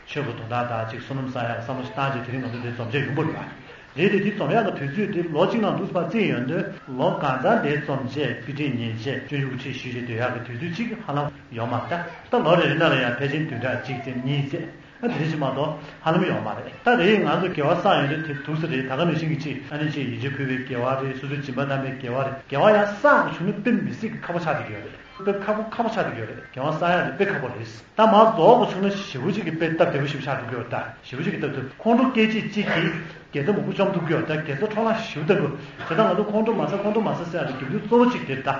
ཆོས་ཀྱི་དོན་དག་དང་ཅིག་བསོད་ནམས་བསགས་ཡག་བསམ་བློ་ཞིག་བཏང་བྱས། དེ་རིང་ང་ཚོ་འདིར་འཛོམས་བྱས་ཡོང་པ་རེད་པ། རེད་དེ། དེ་འཛོམས་ཡག་གི་དུས་ཚོད་དེ་ལོ་གཅིག་ནང་འདུག་སེ་ཕར་བརྩིས་ཡོང་དུས། ལོ་གང་ཚང་འདིར་འཛོམས་བྱས་དཔེ་ཁྲིད་ཉན་བྱས་སྤྱོད་འཇུག་ཁྲིད་ཞུས་བྱས་སྡོད་ཡག་གི་དུས་ཚོད་གཅིག་ཧ་ལམ་ཡོད་མ་རེད། ད་ལོ་རེ་རེ་ནང་ལ་ཡང་ཕལ་ཆེར་བདུན་ཕྲག་གཅིག་ཙམ་གཉིས་ཙམ། ཨ་དེ་འདྲ་ཞིག་མ་གཏོགས་ཧ་ལམ་ཡོད་མ་རེད། ད་རེད། ང་ཚོ་དགེ་བ་བསགས་ཡོང་དུས་དེ་འདུག་སེ་རེད། ད་ག་ནང་བཞིན་གྱི་ཅིག་ཨ་ནི་ཅིག་ཡིན་གཅིག་ཕུལ་བའི་དགེ་བ་རེད། སོ་སོའི་སྦྱིན་པ་བཏང་བའི་དགེ་བ་རེད། དགེ་བ་ཡང་བསགས་དགོས་བྱུང་ན་དཔེ་མི་སྲིད་ཀྱི་ཁག་པོ་ཆགས་བསྡད་ཀྱི་ཡོད་རེད། དཔེ་ཁག་པོ་ཁག་པོ་ཆགས་བསྡད་ཀྱི་ཡོད་རེད། དགེ་བ་བསགས་ཡག་དེ་དཔེ་ཁག་པོ་རེད། ད་མར་རྫོགས་པ་བྱུང་ན་ཞེ་པོ་ཅིག་གི་དཔེ་སྟབས་བདེ་པོ་ཞིག་ཆགས་འགྲོ་གི་ཡོད་རེད། ད་ཞེ་པོ་ཅིག་གི་སྟབས་བདེ། ཁོང་ཁྲོ་སྐད་ཅིག་གཅིག་གིས་དགེ་རྩ་མང་པོ་བཅོམ་ཐུབ་ཀྱི་ཡོད་རེད། ད་དགེ་རྩ་འཕྲོ་བརླག་ཞེ་པོ་བཏང་གི་ཡོད་རེད། བྱས་ཙང་ང་ཚོ་ཁོང་ཁྲོ་མ་ཟ་ཁོང་ཁྲོ་མ་ཟ་ཟེར་ཡག་དེ་རྒྱུ་མཚན་གཙོ་བོ་གཅིག་དེ་རེད་ད།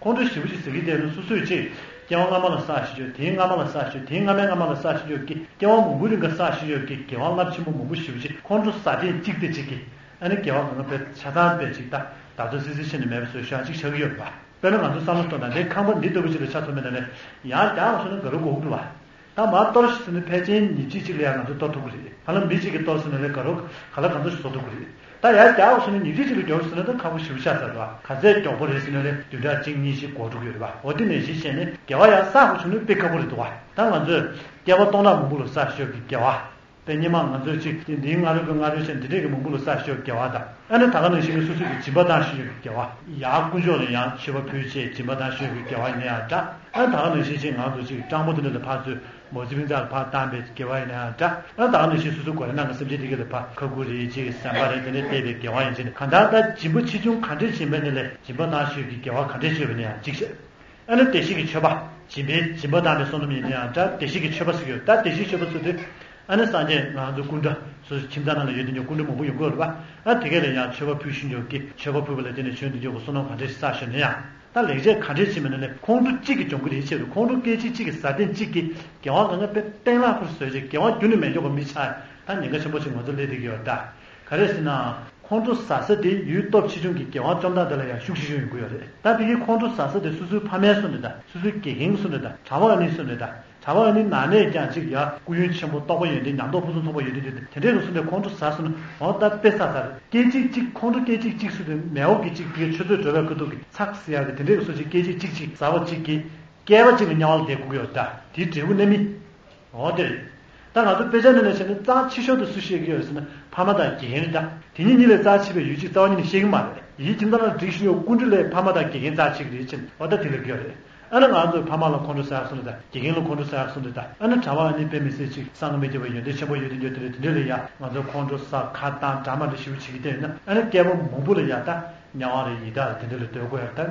ཁོང་ཁྲོ་ཞེ་པོ་ཅིག་ཟ་གི་བསྡད་ན་སོ་སོས་ཅིག་སྐྱེ་བ་སྔ་མ་ལ་བསགས་ཤེས་ཀྱི་ཡོད། དེའི་སྔ་མ་ལ་བསགས་ཤེས་ཀྱི་ཡོད། དེའི་སྔ་མའི་སྔ་མ་ལ་བསགས་ཤེས་ཀྱི་ཡོད་ཀྱི། སྐྱེ་བ་མང་པོའི་རིང་ག་བསགས་ཤེས་ཀྱི་ཡོད་ཀྱི་དགེ་བ་རླབས་ཆེན་པོ་མང་པོ་ཞེ་པོ་ཅིག་ཁོང་ཁྲོ་ཟ་ཐེངས་གཅིག་དེ་གཅིག་གིས། ཨ་ནི་དགེ་བ་གང་ག་དཔེ་ཆ་ཚང་དཔེ་ཅིག་ད་བརྡ་རྫོགས་སིལ་སིལ་བྱས་ནས་མེད་པ་བཟོས་ཤག་ཅིག་ཆགས་ཀྱི་ཡོད་རེད་པ། དཔེར་ན་ང་ཚོ་བསམ་བློ་གཏོང་དང་། དེ་ཁང་པ་འདི་ལྟ་བུ་ཅིག་ལ་ཆ་མཚོན་པ་ཡིན་ན་ལས་ཡར་རྒྱག་སོང་ན་དགའ་རབ་དགོས་ཀྱི་རེད་པ། ད་མར་གཏོར་ཤིག་ཟེར་ན་ཕལ་ཆེར་ཉིན་གཅིག་གཅིག་ལ་ཡང་ང་ཚོ་གཏོར་ཐུབ་ཀྱི་རེད། ཧ་ལམ་མི་གཅིག་གིས་གཏོར་ཟེར་ན་ལས་དགའ་རབ་ག་ལེར་གང་འཚམ་ཞིག་བཟོ་ཐུབ་ཀྱི་རེད། ད་ཡར་རྒྱག་སོང་ན་ཉིན་གཅིག་གཅིག་ལ་མགྱོགས་ཟེར་ན་ད་ཁག་པོ་ཞེ་པོ་ཆགས་ཚར་འདུག་ག་ག་ཚད་མགྱོགས་པོ་རེད་ཟེར་ན་ལས་བདུན་ཕྲག་གཅིག་གཉིས་ཤིག་འགོར་འགྲོ་གི་ཡོད་རེད་པ། འོ་དེ་ནང་བཞིན་བྱས་ནས་དགེ་བ་ཡར་བསགས་དགོས་བྱུང་ན་དཔེ་ཁག་པོ་རེད་འདུག་ག་ད་ང་ཚོས་བསྐལ་པ་སྟོང་ཕྲག་མང་པོ་ལ་བསགས་ཤོག་གི་དགེ་བ། དཔེ་སྔོན་མ་ང་ཚོས་ཅིག་དེ་འདིའི་སྔ་རོལ་གྱི་སྔ་རོལ་བྱས་འདི་འདྲས་ཀྱི་མང་པོ་ལ་བསགས་ཤོག་དགེ་བ་དང་། ཨ་ནི་ད་ག་ནང་བཞིན་གྱི་སོ་སོ་གི་སྦྱིན་པ་བཏང་ཤེས་ཡོད་ཀྱི་དགེ་བ། ཡར་དཀོན་མཆོག་ལ་ཡང་མཆོད་པ་ཕུལ་བྱས་སྦྱིན་པ་བཏང་ཤེས་ཡོད་ཀྱི་དགེ་བ་ཡིན་ན་ཡང་འདྲ། ཨ་ནི་ད་ག་ནང་བཞིན་ཅིག་ང་ཚོ་ཅིག་སྤྲང་པོ་དེ་འདྲ་ལ་ཕར་ཚུར་མོ་ཙི་ཕིང་ཙག་ལ་ཕར་བཏང་པའི་དགེ་བ་ཡིན་ན་ཡང་འདྲ། ཨ་ནི་ད་ག་ནང་བཞིན་སོ་སོ་སྒོ་རའི་ནང་གི་སེམས་ཅན་དེ་ག་ལ་ཕར་ཁ་ཁུ་རེ་ཅིག་ཟམ་པ་རེ་དེ་འདྲ་བལྟས་པའི་དགེ་བ་ཡིན་ཕྱིན། གང་ལྟར་ད་སྦྱིན་པ་ཆེ་ཆུང་ག་འདྲས་བྱེད་པ་ནི་ལས་སྦྱིན་པ་གནང་ཤེས་ཡོད་ཀྱི་དགེ་བ་ག་འདྲས་ཅིག་ཡོད་པ་ནི་ཡང་གཅིག་བྱས། ཨ་ནི་བདེ་གཤེགས་ཀྱི་མཆོད་པ། སྦྱིན་པའི་སྦྱིན་པ་བཏང་པའི་བསོད་ནམས་ཡིན་ན་ཡང་འདྲ། བདེ་གཤེགས་ཀྱི་མཆོད་པ་ཟེར་གྱི་ཡོད། ད་བདེ་གཤེགས་མཆོད་པ་ཟེར་དུས། ཨ་ནི་སངས་རྒྱས་ང་ཚོ་སྐུ་འདྲ་སོ་སོའི་ཁྱིམ་ཚང་ནང་ལ་ཡོད་དུས་ཀྱང་སྐུ་འདྲ་མང་པོ་ཡོང་གི་ཡོད་རེད་པ། ཨ་དེ་ག་ལ་ཡང་མཆོད་པ་ཕུལ་ཤེས་ཀྱི་ཡོད་ཀྱི། མཆོད་པ་ཕུལ་བ་ལ་བརྟེན་ནས་བྱོན་དུས་ཀྱང་བསོད་ནམས་ག་འདྲས་ཤིག་བསགས་ཤེས་ན་ཡང་། ད་ལེགས་སྤྱད་ག་འདྲས་བྱེད་མིན་ན་ལས་ཁོང་ཁྲོ་གཅིག་གིས་འཇོམས་ཀྱི་རེད། ཆེད་དུ་ཁོང་ཁྲོ་སྐད་ཅིག་གཅིག་གིས་ཟ་ཐེངས་གཅིག་གིས་དགེ་བ་གང་ག་དཔེ་གཏན་ལ་ཕར་བཟོས་བྱས་དགེ་བ་རྒྱུན་ནས་མེད་མགྱོགས་པ་མི་ཆགས། ད་ཉེན་ཁ་ཆེན་པོ་ཞིག་ང་ཚོ་སླེབས་བསྡད་ཀྱི་ཡོད་རེད་ད། ག་རེ་ཟེར་ན། ཁོང་ཁྲོ་ཟ་ས་དེ་ཡུལ་སྟོབས་ཆེ་ཆུང་གི་དགེ་བ་བཅོམ་སྟངས་དེ་ལ་ཡང་ཤུགས་ཆེ་ཆུང་ཡོང་གི་ཡོད་རེད། ད་དེ་གའི་ཁོང་ཁྲོ་ཟ་ས་དེ་སོ་སོའི་ཕ་མའི་སོ་ནས་དང་། སོ་སོའི་དགེ་རྒན་སོ་ནས་དང་། གྲྭ་པ་ཨ་ནི་སོ་ནས་དང་། གྲྭ་པ་ཨ་ནི་ནང་ནས་ཀྱང་ཅིག་ཡ་སྐུ་ཡོན་ཆེན་པོ་རྟོགས་པ་ཡོད་མཁན། ཉམས་རྟོགས་ཕུན་སུམ་ཚོགས་པ་ཡོད་མཁན་དེ་དེ་འདྲས་ཀྱི་སོ་ནས་ཁོང་ཁྲོ་ཟ་སོང་ན། འོ་ད་དཔེ་ཟ་ཟ་རེད། སྐད་ཅིག་གཅིག་ཁོང་ཁྲོ་སྐད་ཅིག་གཅིག་སུ་དེ་མེད་འོག་གི་ཅིག་དེ་གའི་ཆུ་ཚོད་འགྲོ་བའི་ཁ་ཐུག་གི་ཚག་ཟེར་ཡག་གི་དེ་འདྲས་ཀྱི་སོ་ཅིག་སྐད་ཅིག་གཅིག་ཟ་བ་གཅིག་གིས་བསྐལ་པ་གཅིག་ལ་དམྱལ་བ་ལ་བསྡད་དགོས་ཀྱི་ཡོད་རེད་ད། དེའི་འབྲས་བུ་རྣམ་སྨིན། འོ་དེ་རེད། ད་ང་ཚོ་དཔེ་ཆ་ནང་ནས་བཤད་ན་རྩ་ཆེ་ཤོས་དེ་སུ་བཤད་ཀྱི་ཡོད་ཟེར་ན་ཕ་མ་དང་དགེ་རྒན་རེད་ད། དེ་གཉིས་གཉིས་ལས་རྩ་ཆེ་བའི་ཡུལ་གཅིག་རྩ་བ་ཉིད་ནས་བཤད་ཀྱི་མ་རེད། ཡིད་ཀྱི་ནང་ལ་འགྲིག་བཞིན་ཡོད། སྐུ་མགྲོན་ལས་ཕ་མ་དང་དགེ་རྒན་རྩ་ཆེ་གི་རེད་ཕྱིན། འོ་ད་དེ་ལ་གི་ཡོད་རེད། ཨ་ནི་ང་ཚོས་ཕ་མ་ལ་ཁོང་ཁྲོ་ཟ་ཡག་སོང་རེད་ད། དགེ་རྒན་ལ་ཁོང་ཁྲོ་ཟ་ཡག་སོང་རེད་ད། ཨ་ནི་གྲྭ་པ་ཨ་ནི་དཔེ་མི་སྲིད་ཅིག་བསམ་གྱིས་མི་ཁྱབ་པའི་ཡོན་ཏན་ཆེན་པོ་ཡོད་དེ་ཡོད་དེ་རེད། དེ་འདྲ་ལ་ཡ་ང་ཚོ་ཁོང་ཁྲོ་ཟ་ཁ་བཏང་འདྲ་མ་འདྲ་ཞེ་པོ་བྱེད་ཀྱི་བསྡད་ན། ཨ་ནི་བསྐལ་པ་མང་པོ་ལ་ཡ་ད་དམྱལ་བ་རེད། ཡི་དྭགས་རེད། དེ་འདྲ་ལ་སྡོད་དགོས་ཡག་ད།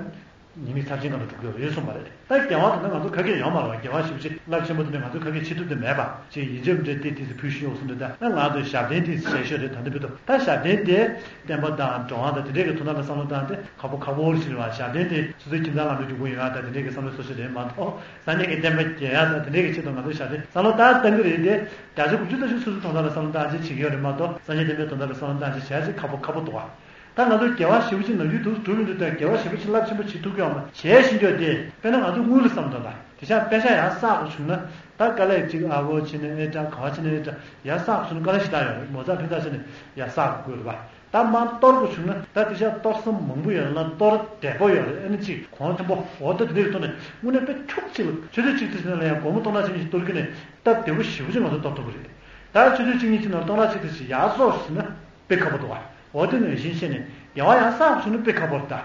ཉེས་དམིགས་ཚབས་ཆེན་སྒང་ལ་འགྲོ་གི་ཡོད་རེད་གསུངས་པ་རེད། ད་དགེ་བ་དེ་འདྲ་ང་ཚོ་ག་གེ་ཡོད་མ་རེད་པ། དགེ་བ་ཞེ་པོ་ཅིག་རླབས་ཆེན་པོ་དེ་འདྲ་ང་ཚོ་ག་གེ་བྱེད་ཐུབ་དེ་མེད་པ། ཅིག་ཡིན་འཇོག་འདྲ་ཏིག་ཏིག་ཙམ་ཕུལ་ཤེས་ཡོད་གསུངས་འདུག་ད་ང་ཚོས་ཞབས་བརྟན་ཏིག་ཙམ་བྱས་ཤོག་རེད། ད་འདི་བུ་དང་ད་ཞབས་བརྟན་དེ་བསྟན་པ་དང་འགྲོ་བ་དང་དེ་འདྲས་ཀྱི་དོན་དག་ལ་བསམ་བློ་བཏང་སྟེ་ཁག་པོ་ཁག་པོ་ཞིག་རེད་པ། ཞབས་བརྟན་དེ་སོ་སོའི་ཁྱིམ་ཚང་ལམ་འགྲོ་རྒྱུ་པོ་ཡོང་ཡག་དང་དེ་འདྲས་ཀྱི་བསམ་བློ་གསོ་ཤེས་རེད་མ་གཏོགས། སངས་རྒྱས་ཀྱི་བསྟན་པ་རྒྱས་ཡག་དང་དེ་འདྲས་ཀྱི་ཆེད་དུ་ང་ཚོས་ཞབས་བརྟན་བསམ་བློ་བཏང་བཏང་གི་རེད་དེ། བརྒྱ་ཆ་དགུ་བཅུ་ལྷག་ཅིག་སོ་སོའི་དོན་དག་ལ་བསམ་བློ་བཏང་བྱས་བྱེད་ཀྱི་ཡོད་རེད་མ་གཏོགས། སངས་རྒྱས་བསྟན་པའི་དོན་དག་ལ་བསམ་བློ་བཏང་བྱས་བྱས་ཅིག་ཁག་པོ་ཁག་པོ་འདུག་པ། ད་ང་ཚོ་དགེ་བ་ཞེ་པོ་ཅིག་ནམ་རྒྱུན་དུ་སྒྲུབ་ཡོང་དུས། ད་དགེ་བ་ཞེ་པོ་ཅིག་རླབས་ཆེན་པོ་བྱེད་ཐུབ་ཀྱི་ཡོད་མ་རེད། བྱས་ཤིང་ཀྱང་དེ་དཔེར་ན་ང་ཚོ་དངུལ་ལ་བསམ་བློ་བཏང་ན། དེ་ཤ་དཔེ་ཤ་ཡར་བསགས་དགོས་བྱུང་ན། ད་དཀའ་ལས་ཅིག་ཨ་བོ་བྱས་ནས་ཨེ་འདྲ། ག་བ་བྱས་ནས་ཨེ་འདྲ། ཡར་བསགས་དགོས་བྱུང་ན་དཀའ་ལས་ཞེ་དྲག་ཡོད་རེད། མོ་རྩ་ཕན་ཐོགས་བྱས་ནས་ཡར་བསགས་དགོས་རེད་པ། ད་མར་གཏོར་དགོས་བྱུང་ན། ད་དེ་ཤ་གཏོར་ས་མང་པོ་ཡོད་ལ། གཏོར་བདེ་པོ་ཡོད་རེད། ཨ་ནི་ཅིག་གོང་ཆེན་པོ། འོ་ད་དེ་འདྲའི་ཐོག་ནས་དངོས་གནས་དཔེ་ཁྱུག་ཅིག་ལ། ཆུ་ཚོད་གཅིག་དེ་ཟིན་ན་ལ་ཡང་སྒོར་མོ་སྟོང་ཕྲག་གཅིག་གཉིས་ཤིག་གཏོར་རྒྱུ་ནས་སྟབས་བདེ་པོ་ཞེ་པོ་ཅིག་ང་ཚོ་གཏོར་ཐུབ་ཀྱི་རེད། ད་ཆུ་ཚོད་གཅིག་གཉིས་ཅིག་ནང་སྟོང་ཕྲག་གཅིག་དེ་ཞིག་ཡར་གསོག་ཟིན་ན་དཔེ་ཁག་པོ་འདུག་ག། འོ་དེ་ནང་བཞིན་བྱས་ནས་དགེ་བ་ཡར་བསགས་བྱུང་ན་དཔེ་ཁག་པོ་རེད་ད།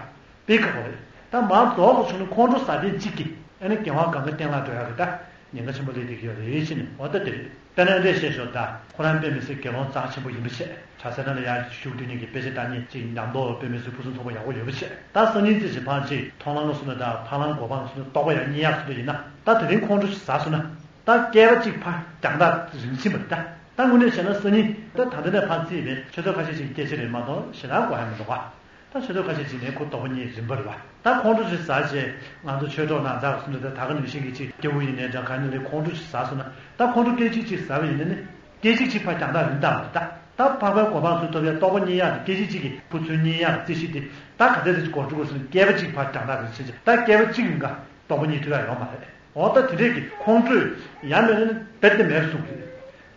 དཔེ་ཁག་པོ་རེད། ད་མར་རྫོགས་དགོས་བྱུང་ན་ཁོང་ཁྲོ་ཟ་མཁན་གཅིག་གིས་ཨ་ནི་དགེ་བ་གང་ག་བརྟན་བརླག་འགྲོ་ཡག་གི་ད་ཉེན་ཁ་ཆེན་པོ་སླེབས་བསྡད་ཀྱི་ཡོད་རེད་བྱས་ནས། འོ་ད་དེ་རེད། དཔེར་ན་འདི་བཤད་ཞོར། ད་ཁོ་རང་དཔེ་མི་སྲིད་དགེ་སློང་རྩ་ཆེན་པོ་ཡིན་པ་བྱས། གྲྭ་ས་ནང་ལ་ཡར་བཞུགས་དུས་ནས་ཀྱི་དཔེ་ཆ་ལྟ་མཁན་ཅིག་ཡིན་ན། མདོ་དཔེ་མི་སྲིད་ཕུན་སུམ་ཚོགས་པ་ཡག་པོ་ཡོད་པ་བྱས། ད་སང་ཉིན་ཙམ་ཞིག་ཕར་ཅིག་མཐོང་ལམ་ལ་སོང་ན། ད་ཕ་ལམ་གོ་འཕང་ལ་སོང་ན་རྟོགས་པ་ཡར་རྙེད་ཡག་སོང་འདྲ་ཡིན་ན། ད་དེ་རིང་ཁོང་ཁྲོ་ཞིག་ཟ་སོང་ན། ད་བསྐལ་པ་གཅིག་ཕར་རྒྱང་ཐག་རིང་ཕྱིན་པ་རེད་ད། ད་དངོས་གནས་བྱས་ན་སང་ཉིན་ད་ད་ལྟ་ནས་ཕར་ཚིག་པའི་ཆུ་ཚོད་ཁ་ཤས་ཤིག་སྐད་ཆ་རེད་མ་གཏོགས་ཞེ་དྲག་གོ་ཡ་མི་འདུག་ག། ད་ཆུ་ཚོད་ཁ་ཤས་ཅིག་ནས་ཁོ་རྟོགས་པ་རྙེད་རན་པ་རེད་པ། ད་ཁོང་ཁྲོ་ཞིག་ཟ་བྱས། ང་ཚོ་ཆོས་གྲོགས་ནང་ཚགས་སུ་འདྲ། ད་ད་ག་ནང་བཞིན་གྱི་ཅིག་སྐྱེ་བོ་ཡིན་ནའི་འདྲ། ག་ནས་ལས་ཁོང་ཁྲོ་ཞིག་ཟ་སོང་ན། ད་ཁོང་ཁྲོ་སྐད་ཅིག་ཅིག་ཟ་བ་ཡིན་ན་ནི། སྐད་ཅིག་གཅིག་ཕར་རྒྱང་ཐག་རིང་བཏང་བ་རེད་ད། ད་འཕགས་པའི་གོ་འཕང་ཚུར་ཐོབ་ཡ་རྟོགས་པ་རྙེད་ཡག་དེ། སྐད་ཅིག་གཅིག་གིས་ཁོ་ཚུར་རྙེད་ཡག་རྩིས་གཞི་དེ། ད་ག་ཚད་ཙམ་ཞིག་འགོར་འགྲོ་དགོས་ཟེར་ན། བསྐལ་པ་གཅིག་ཕར་རྒྱང་ཐག་རིང་ཕྱིན་ཅིག། ད་བསྐལ་པ་གཅིག་ཡིན་ག་རྟོགས་པ་རྙེད་ཐུབ་ཡག་ཡོད་མ་རེད། འོ་ད་དེ་འདྲས་ཀྱི་ཁོང་ཁྲོས་ཡ་མེད་ན་ནི་རྦད་དེ་མེད་པ་བཟོ་གི་རེད།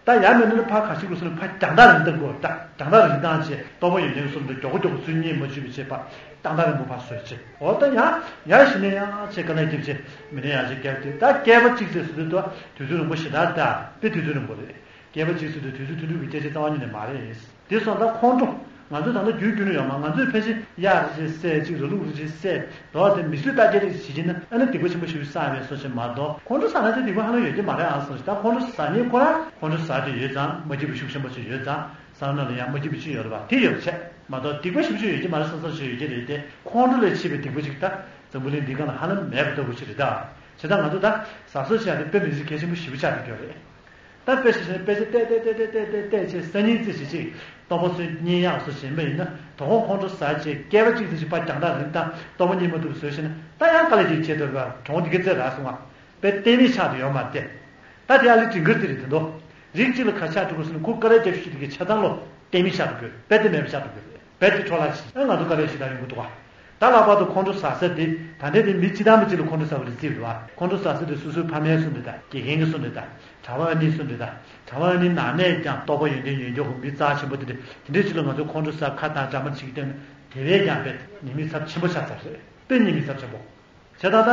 ད་ཡ་མེད་ན་ནི་ཕར་ག་ཞིག་དགོས་ཟེར་ན། ཕར་རྒྱང་ཐག་རིང་བཏང་དགོས་ད། རྒྱང་ཐག་རིང་བཏང་བྱས། རྟོགས་པ་ཡོན་ཏན་སོགས་འདི་མགྱོགས་པོ་མགྱོགས་པོ་ཚུར་རྙེད་མ་བཅུག་པ་བྱས། ཕར་རྒྱང་ཐག་རིང་པོ་ཕར་བཟོས་བྱས། འོ་ད་ཡང་ཡར་ཞིག་ནས་ཡང་བྱས། དཀའ་ལས་བརྒྱབ་བྱས། མི་ནས་ཡར་བྱས། བསྐལ་པ་དེ། ད་བསྐལ་པ་གཅིག་ཟེར་ཟེར་དུས་ད་དུས་ཚོད་རིང་པོ་ཞེ་དྲག་ད། དཔེ་དུས་ཚོད་རིང་པོ་རེད། བསྐལ་པ་གཅིག་ཟེར་དུས་དུས་ཚོད་ཐུང་ཐུང་གི་སྐད་ཆ་རྩ་བ་ཉིད་ནས་མ་རེད། དེ་སོང་ཙང་ཁོང་ཁྲོ། ང་ཚོས་ད་ལྟ་རྒྱུན་རྒྱུན་ནས་ཡོད་མ། ང་ཚོས་ཕལ་ཆེར་གཡག་རེ་བསད། ཅིག་ར་ལུག་རེ་བསད། འགྲོ་བ་དེ་མི་ཚོས་ལྟ་རྒྱ་རེ་བྱེད་ཀྱིན་ན། ཨ་ནི་སྡིག་པ་ཆེན་པོ་ཞིག་བསགས་པའི་བཟོ་ཞིག་མ་གཏོགས། ཁོང་ཁྲོ་ཟ་ན་དེ་སྡིག་པ་ཧ་ལམ་ཡོད་ཀྱི་མ་རེད་ཨང་ཟེར། ད་ཁོང་ཁྲོ་ཟ་མཁན་ཁོ་རང་ཁོང་ཁྲོ་ཟ་བསྡད་ཡོད་ཙང་། མ་སྐྱིད་པའི་ཤུགས་ཆེན་པོ་ཅིག་ཡོད་ཙང་། བསམ་བློ་ལ་ཡང་མ་སྐྱིད་པ་ཅིག་ཡོད་རེད་པ། དེ་ཡོད་པ་བྱས་མ་གཏོགས། སྡིག་པ་ཞེ་པོ་ཅིག་ཡོད་ཀྱི་མ་རེད་བསམ་བསམ་ཞིག་ཡོད་ཀྱི་རེད་དེ། ཁོང་ཁྲོ་ལས་མཆེད་པའི་སྡིག་པ་ཅིག་ད་འཛམ་བུ་གླིང་འདིའི་སྒང་ལ་ཧ་ལམ་མེད་པ་ལྟ་བུ་ཅིག་རེད་ད། བྱས་ཙང་ང་ཚོ་ད་ཟ་སོ་བྱས་ཏེ་དཔེ་མི་སྲིད་གལ་ཆེན་པོ་ཞེ་པོ་ཆགས་བསྡད་ཀྱི་ཡོད་རེད། ད་དཔེ་བཞག་ན་དཔེ་ཆ་བལྟས་བལྟས་བལྟས་བྱས། སང་ཉིན་ཙམ་ཞིག་ཅིག་རྟོགས་པ་ཚུར་རྙེད་ཡག་བཟོ་བྱས་པ་ཡིན་ན། དོ་དགོང་ཁོང་ཁྲོ་ཟ་བྱས། བསྐལ་པ་གཅིག་ཙམ་ཞིག་ཕར་རྒྱང་ཐག་རིང་བཏང་། རྟོགས་པ་རྙེད་མ་ཐུབ་པ་བཟོས་བྱས་ན། ད་ཡང་དཀའ་ལས་ཅིག་བྱེད་ཐུབ་པ། གྲོང་འདི་ག་ཚད་རག་སོང་ང་། དཔེ་གཏན་མེད་ཆགས་བསྡད་ཡོད་མ་རེད་དེ། ད་དེ་ཨ་ལི་ཌིང་གར་དེ་རེད། དེ་འདུག། རིགས་གཅིག་ལ་ག་ཆགས་འགྲོ་དགོས་ཟེར་ན། ཁོ་དཀའ་ལས་རྒྱབ་ཤུགས་དེ་གི་ཆ་ཚང་ལོ་གཏན་མེད་ཆགས་འགྲོ་དགོས། རྦད་དེ་མེད་པ་ཆགས་འགྲོ་དགོས། རྦད་དེ་འཕྲོ་བརླག་ཕྱིན། ཨ་ང་ཚོ་དཀའ་ལས་ཞེ་དྲག་ཡོང་གི་འདུག་ག། ད་ལྷག་པར་དུ་ཁོང་ཁྲོ་ཟ་ས་དེ། ད་ལྟའི་དེ་མི་སྤྱིར་བཏང་མི་གཅིག་ལ་ཁོང་ཁྲོ་ཟ་བ་ལ་བརྩིས་པ་རེད་པ། ཁོང་ཁྲོ་ཟ་ས་དེ་སོ་སོའི་ཕ་མའི་གསུང་དེ་དང་། དགེ་རྒན་གྱི་གསུང་དེ་དང་། གྲྭ་པ་ཨ་ནེའི་གསུང་དེ་དང་། གྲྭ་པ་ཨ་ནེའི་ནང་ནས་ཀྱང་རྟོགས་པ་ཡོན་ཏན་ཡོད་མཁན་གྱི་མི་རྩ་ཆེན་པོ་དེ་འདྲ། དེ་འདྲའི་ཅིག་ལ་ང་ཚོ་ཁོང་ཁྲོ་ཟ། ཁ་གཏད་འཇམ་པོ་བྱེད་ཀྱི་བསྡད་ན། དེ་བས་ཀྱང་དཔེ་ཉེས་དམིགས་ཚབས་ཆེན་པོ་ཆགས་ཚར་རེད། དཔེ་ཉེས་དམིགས་ཚབས་ཆེན་པོ། བྱས་ཙང་ད་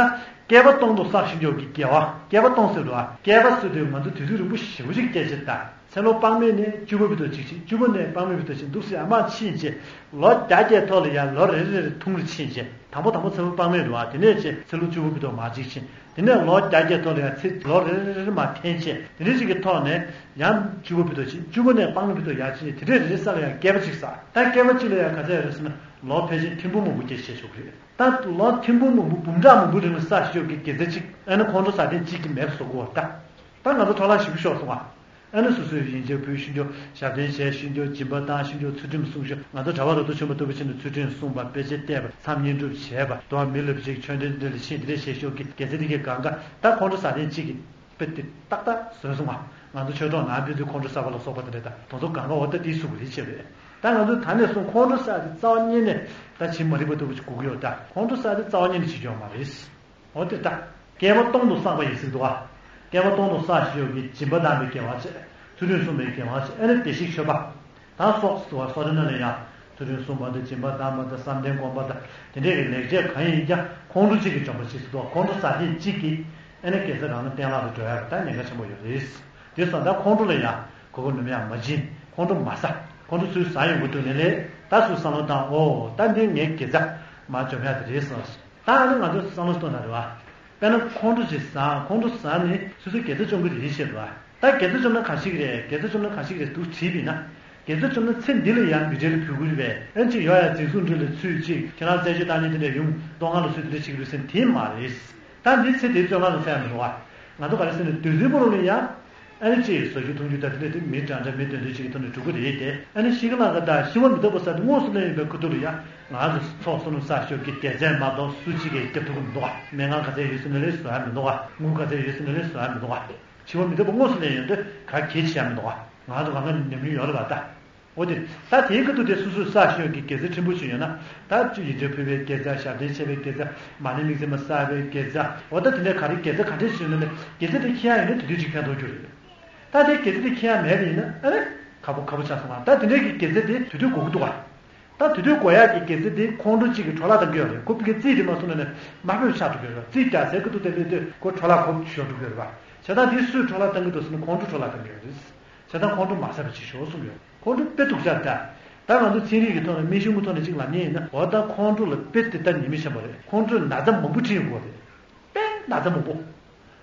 བསྐལ་པ་སྟོང་དུ་བསགས་ཤིང་ཀྱང་གི་དགེ་བ། བསྐལ་པ་སྟོང་ཟེར་འདུག་ཨ། བསྐལ་པ་ཟེར་དུས་ང་ཚོ་དུས་ཚོད་རིང་པོ་ཞེ་པོ་ཅིག་སྐད་ཆ་ད། ཚེ་ལོ་དཔག་མེད་ནས་བཅུ་པ་བར་དུ་ཅིག་ཕྱིན། བཅུ་པ་ནས་དཔག་མེད་བར་དུ་ཕྱིན། འདུག་སེ་ཨ་མ་ཕྱིན་བྱས། ལོ་བརྒྱ་བརྒྱའི་ཐོག་ལ་ཡང་ལོ་རེ་རེ་རེ་ཐུང་རུ་ཕྱིན་བྱས། དང་པོ་དང་པོ་ཚེ་ལོ་དཔག་མེད་འདུག་ཨ། དེ་ནས་བྱས་ཚེ་ལོ་བཅུ་པ་བར་དུ་མར་ཅིག་ཕྱིན། དེ་ནས་ལོ་བརྒྱ་བརྒྱའི་ཐོག་ལ་ཡང་ཚེ་ལོ་རེ་རེ་རེ་མར་འཐེན་བྱས། དེ་འདྲ་ཅིག་གི་ཐོག་ནས་ཡང་བཅུ་པ་བར་དུ་ཕྱིན། བཅུ་པ་ནས་དཔག་མེད་བར་དུ་ཡར་ཕྱིན། དེ་འདྲའི་རེ་རེ་ས་ལ་ཡང་བསྐལ་པ་གཅིག་བསགས། ད་བསྐལ་པ་གཅིག་ལ་ཡང་ག་ཚད་རེད་ཟེར་ན། ལོ་ཕལ་ཆེར་ཐེར་འབུམ་མང་པོ་སྐྱེ་ཤེས་ཆོག་གི་རེད། ད་ལོ་ཐེར་འབུམ་མང་པོ་འབུམ་ཕྲག་མང་པོའི་རིང་ལ་བསགས་ཤོག་གི་དགེ་རྩ་གཅིག། ཨ་ནི་ཁོང་ཁྲོ་ཟ་མཁན་གཅིག་གིས་མེད་པ་བཟོ་དགོས་པ་རེད་ད། ད་ང་ཚོ་འཕྲོ་བརླག་ཞེ་པོ་ཤོར་སོང་ང་། ཨ་ནི་སོ་སོས་ཡིན་གཅིག་པུས་ཤིང་ཀྱོག་ཞབས་བརྟན་བྱས། ཤིང་ཀྱོག་སྦྱིན་པ་བཏང་། ཤིང་ཀྱོག་ཚུལ་ཁྲིམས་སྲུང་ཤོག། ང་ཚོ་གྲྭ་པ་རོ་ཏོ་ཆོས་མ་ལྟ་བུ་བྱས་ནས་ཚུལ་ཁྲིམས་སྲུང་བ། དཔེ་ཆ་བལྟས་པ། མཚམས་བསྙེན་སྒྲུབ་བྱས་པ། དོ་བ་མི་ལབ་ཅིག་ཆོས་འབྲེལ་འདི་ལ་ཕྱིན། འདི་འདྲ་བྱས་ཤོག་གི་དགེ་རྩ་འདི་གའི་གང་ག། ད་ཁོང་ཁྲོ་ཟ་མཁན་གཅིག་གིས་དཔེ་དེ་ཏག་ཏག་བཟོས་སོང་ང་། ང་ཚོ་ཆོས་གྲོགས་ནང་ཕེབས་དུས་ཁོང་ཁྲོ་ཟ་བ་ལ་སོགས་པ་དེ་འདྲ། ད་དེ་ཚོ་གང་ག་འོ་ད་དེའི་གཟུགས་རེད་བྱས་པས། ད་ང་ཚོ་ད་ནས་བཟུང་ཁོང་ཁྲོ་ཟ་དེ་རྩ་བ་ཉིད་ནས་ད་བྱེད་མ་རིག་པ་ལྟ་བུ་ཅིག་དགོས་ཀྱི་ཡོད་ད། ཁོང་ཁྲོ་ཟ་དེ་རྩ་བ་ཉིད་ནས་བྱེད་རྒྱུ་ཡོད་མ་རེད། འོ་དེ་ད། བསྐལ་པ་སྟོང་དུ་བསགས་པ་ཡི་ཟེར་འདུག་ག། བསྐལ་པ་སྟོང་དུ་བསགས་ཤིང་ཀྱང་གི་སྦྱིན་པ་དང་པའི་དགེ་བ་བྱས། ཚུལ་ཁྲིམས་སྲུང་བའི་དགེ་བ་བྱས། ཨ་ནི་བདེ་གཤེགས་མཆོད་པ་དང་སོགས་སུ་བ་སོ་རེ་ན་ལ་ཡང་ཚུལ་ཁྲིམས་སྲུང་བ་དང་། སྦྱིན་པ་གཏང་བ་དང་། བསམ་གཏན་སྒོམ་པ་དང་། དེ་འདྲའི་གི་ལེགས་སྤྱད་གང་ཡིན་ཀྱང་ཁོང་ཁྲོ་གཅིག་གིས་འཇོམས་པ་ཅིག་ཟེར་འདུག་ག། ཁོང་ཁྲོ་ཟ་མཁན་གཅིག་གིས་ཨ་ནི་དགེ་རྩ་རང་ལ་གཏན་བརླག་ཏུ་འགྲོ་ཡག་གི་ད་ཉེན་ཁ་ཆེན་པོ་ཡོད་རེད། དེ་སོང་ཙང་ཁོང་ཁྲོ་ལ་ཡང་གོ་གོ་ནུབ་ཡག་མ་བྱིན། ཁོང་ཁྲོ་མ་ཟ། ཁོང་ཁྲོ་ཚུར་ཟ་ཡོང་གི་འདུག་ནས་ལས་ད་ཚུར་བསམ་བློ་བཏང་། ཨོ་ད་འདི་ངའི་དགེ་རྩ་མར་འཇོམས་ཡག་དེ་རེད་ཟེར། ད་ཨ་ནི་ང་ཚོས་བསམ་བློ་གཏོང་ན་རེད་བ། དཔེར་ན་ཁོང་ཁྲོ་ཞིག་ཟ། ཁོང་ཁྲོ་ཟ་ནས་སོ་སོའི་དགེ་རྩ་བཅོམ་གྱི་རེད་ཟེར་བ། ད་དགེ་རྩ་བཅོམ་ན་ག་ཞིག་རེད། དགེ་རྩ་བཅོམ་ན་ག་ཞིག་རེད་འདུག་དྲིས་པས་ན། དགེ་རྩ་བཅོམ་ན་ཚེ་འདི་ལ་ཡང་མི་འབྲལ་བའི་གུས་བཀུར་བས། ཨ་ཅིག་ཡོང་ཡ་འཛིན་བཟུང་འདྲ་ལ་ཚུད་ཅིག། ཁྱེད་རང་རྩད་གཅོད་བཏང་ནས་དེ་འདྲ་ཡོང་། བསྟོད་བསྔགས་ལ་ཚུད། དེ་འདྲ་བྱེད་ཀྱི་རེད་ཟེར་ན་དེ་མ་རེད། ད་འདི་ཚེ་འདིའི་བཙོན་ཁང་ལ་ཚད་ཡ་མི་འདུག་བ། ང་ཚོ་ག་རེ་ཟེར་ན་བདུད་རྩིའི་སྤོ་ལོ་ལ་ཡང་། ཨ་ནི་ཅིག་ཟ་རྒྱུ་འཐུང་རྒྱུ་དང་དེ་འདྲ་དེ་མི་འདྲ་འདྲ་མི་འདོད་འདོད་ཅིག་གི་ཐོག་ནས་འགྲོ་གི་རེད་དེ། ཨ་ནི་ཤི་ཁ་ལ་ཁ་དང་ཤི་བ་མི་རྟག་པ་ཟེར་དེ་དངོས་སུ་སླེབས་ཡོང་པའི་ཁ་ཐུག་ལ་ཡང་ང་ཚོ་ཚོགས་བསོད་ནམས་བསགས་ཤོག་གི་དགེ་རྩས་མ་གཏོགས་སུ་གཅིག་གིས་སྐྱོབ་ཐུབ་ཀྱི་མི་འདུག་ག། སྨྲེ་སྔགས་ག་ཚད་ཡོད་ཟེར་ན་ལས་བཟོ་ཡ་མི་འདུག་ག། དངུལ་ག་ཚད་ཡོད་ཟེར་ན་ལས་བཟོ་ཡ་མི་འདུག་ག། འཆི་བ་མི་རྟག་པ་དངོས་སུ་སླེབས་ཡོང་དུས་ག་གེ་བྱེད་ཡ་མི་འདུག་ག། ང་ཚོ་གང་ག་ཉམས་མྱོང་ཡོད་རེད་པ་ད། འོ་དེ་ད་དེའི་སྐབས་དུ་དེ་སོ་སོའི་བསགས་ཤོས་ཀྱི་དགེ་རྩ་ཕྲན་བུ་ཅིག་ཡོད་ན། ད་ཅིག་ཡིན་འབྲེལ་ཕུལ་བའི་དགེ་རྩ། ཞབས་བརྟན་ཆེ་བའི་དགེ་རྩ། མ་ཎི་དམིགས་བརྩེ་མ་བསགས་པའི་དགེ་རྩ། འོ་ད་དེ་འདྲའི་ག་རེ་དགེ་རྩ་ག་འདྲས་ཞིག་ཡོད་ན་ནི་དགེ་རྩ་དེ་མཁྱེན་ཡ་ཡོད་ན་དེ་དུས་ཅིག་ཕན་ཐོགས་རྒྱུ་རེད། ད་དེ་དགེ་རྩ་དེ་མཁྱེན་ཡ་མེད་པ་ཡིན་ན་ཨ་རེ་ཁག་པོ་ཁག་པོ་ཆགས་སོང་ང་། ད་དེ་འདྲའི་གི་དགེ་རྩ་དེ་དུས་དུས་དགོས་ཀྱི་འདུག་ག་ད་དེ་དུས་དགོས་ཡག་གི་དགེ་རྩ་དེ་ཁོང་ཁྲོ་གཅིག་གིས་འཕྲོ་བརླག་གཏང་གི་ཡོད་རེད། ཁོ་ཕ་གིར་རྩིས་དེ་མ་བཟུང་ན་ནི་དམའ་ཕབ་ཆགས་འགྲོ་གི་ཡོད་རེད། རྩིས་རྒྱག་སའི་སྐབས་དུ་དེ་ལས་དུས་ཁོ་འཕྲོ་བརླག་ཁོ་ཤོར་འགྲོ་གི་ཡོད་རེད་པ། བྱས་ཙང་དེ་སུས་འཕྲོ་བརླག་གཏང་གི་འདུག་ཟེར་ན་ཁོང་ཁྲོས་འཕྲོ་བརླག་གཏང་གི་ཡོད་རེད། བྱས་ཙང་ཁོང་ཁྲོ་མ་ཟ་བ་ཅིག་ཤོག་གསུངས་ཡོད། ཁོང་ཁྲོ་དཔེ་སྡུག་ཅག་རེད་ད། ད་ང་ཚོ་ཚན་རིག་གི་ཐོག་ནས་སྨན་གཞུང་གི་ཐོག་ནས་ཅིག་ལབ་མཁན་ཡིན་ན། འོ་ད་ཁོང་ཁྲོ་ལ་དཔེ་དེ་ལྟར་ཉེས་དམིགས་ཆེན་པོ་རེད། ཁོང་ཁྲོས་ན་ཚ་མང་པོ་ཁྲིད་ཡོང་གི་ཡོད་རེད། དཔེ་ན་ཚ་མང་པོ།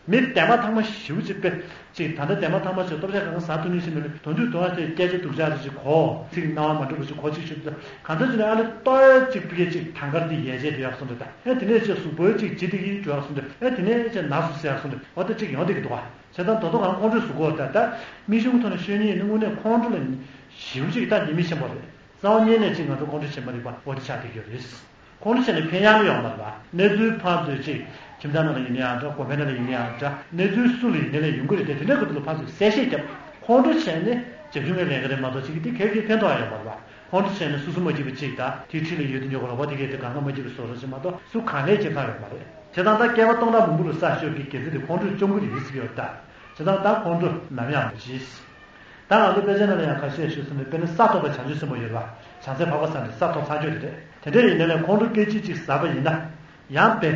མི་དེ་མ་ཐག་མ་ཞེ་པོ་ཅིག་དཔེ་ཅིག་ད་ལྟ་དེ་མ་ཐག་མ་ཅིག་ལྟོ་ཆས་གང་ག་ཟ་ཐུབ་མཁན་ཞིག་མིན་ན། དོན་དུ་དོན་དེ་སྐད་ཆ་སྡུག་ཅག་རེ་ཅིག་གོ། ཚིག་སྣང་བ་མ་འགྲོ་བ་ཅིག་གོ། ཅིག་ཞུ་དུས་གང་ལྟར་ཅིག་ནས་ཨ་ལེ་ལྟོ་ཡ་ཅིག་ཕ་གིར་ཅིག་ཐང་དཀར་འདི་ཡལ་ཆད་དེ་ཡག་སོང་འདྲ། ད་ཨེ་དེ་ནས་ཅིག་གཟུགས་པོའི་ཅིག་ལྗིད་དེ་གིས་འགྲོ་ཡག་སོང་འདྲ། ཨེ་དེ་ནས་ཅིག་ན་སོ་ཟེར་ཡག་སོང་འདྲ། འོ་ད་ཅིག་ཡོང་བསྡད་ཀྱི་འདུག་ག་བྱས་ཙང་ད་དུང་ང་ཁོང་ཁྲོས་ཟུག་གོ། ད་ད་སྨན་གཞུང་ཐོག་ནས་ཤོད་མཁན་ཡིན་ན་དངོས་གནས་ཁོང་ཁྲོ་ལ་ཞེ་པོ་ཅིག་ད་ཉེས་དམིགས་ཆེན་པོ་རེད། རྩ་བ་ཉིད་ནས་ཅིག་ང་ཚོ་ཁོང་ཁྲོ་བྱེད་མ་རིག་པ་འོ་དེ་ཆགས་བསྡད་ཀྱི་ཡོད་རེད། ཁོང་ཁྲོ་བྱས་ནས་ཕན་ཡག་ཡོད་མ་རེད་པ། གནས་ཚུལ་ཕར་ཚུར་ཅིག་ཁྱིམ་ཚང་ནང་ལ་ཡིན་ན་ཡང་འདྲ། དགོན་པའི་ནང་ལ་ཡིན་ན་ཡང་འདྲ། གནས་ཚུལ་སུ་ལ་ཡིན་ནའི་ལ་ཡོང་གི་རེད་དེ། དེ་འདྲའི་སྐབས་དུ་ལ་ཕར་ཚུར་གསལ་བཤད་རྒྱབ། ཁོང་ཁྲོ་བྱས་ནས་བྱ་རྒྱུ་ངའི་ལས་ཀ་རེད་མ་གཏོགས་ཅིག་གི་དེ་གལ་གྱིས་ཕན་ཐོགས་ཡ་ཡོད་མ་རེད་པ། ཁོང་ཁྲོ་བྱས་ནས་སོ་སོ་མ་སྐྱིད་པ་ཅིག་དང་དེའི་འཁྲིས་ལ་ཡོད་དུས་ཉོ་ག་རོགས་པ་དེ་གས་དེ་གང་ག་མ་སྐྱིད་པ་བཟོ་རོགས་ཅིག་མ་གཏོགས་སུ་གང་ལས་ཁྱེད་ཚང་ཡོད་མ་རེད། བྱས་ཙང་ད་བསྐལ་པ་སྟོང་ཕྲག་མང་པོ་ལ་བསགས་ཤོས་ཀྱི་དགེ་རྩ་དེ་ཁོང་ཁྲོས་བཅོམ་གྱི་རེད་ཟེར་གྱི་ཡོད་ད། བྱས་ཙང་ད་ཁོང་ཁྲོ་ནམ་ཡང་མ་བྱེད། ད་ང་ཚོ་དཔེ་ཆ་ནང་ལ་ཡང་ཁ་ཤས་ཞུ་སོང་ནས། དཔེར་ན་ས་ཐོབ་པའི་བྱང་ཆུབ་སེམས་དཔའ་ཡོད་པ། བྱང་རྩེ་འཕགས་པ་ས་འདི་ས་ཐོབ་ཚར་ཆོག་དེ་རེད། དེ་འདྲ་ཡིན་ནའི་ཁོང་ཁྲོ་སྐད་ཅིག་གཅིག་ཟ་བ་ཡིན་ན། ཡང་དཔེ་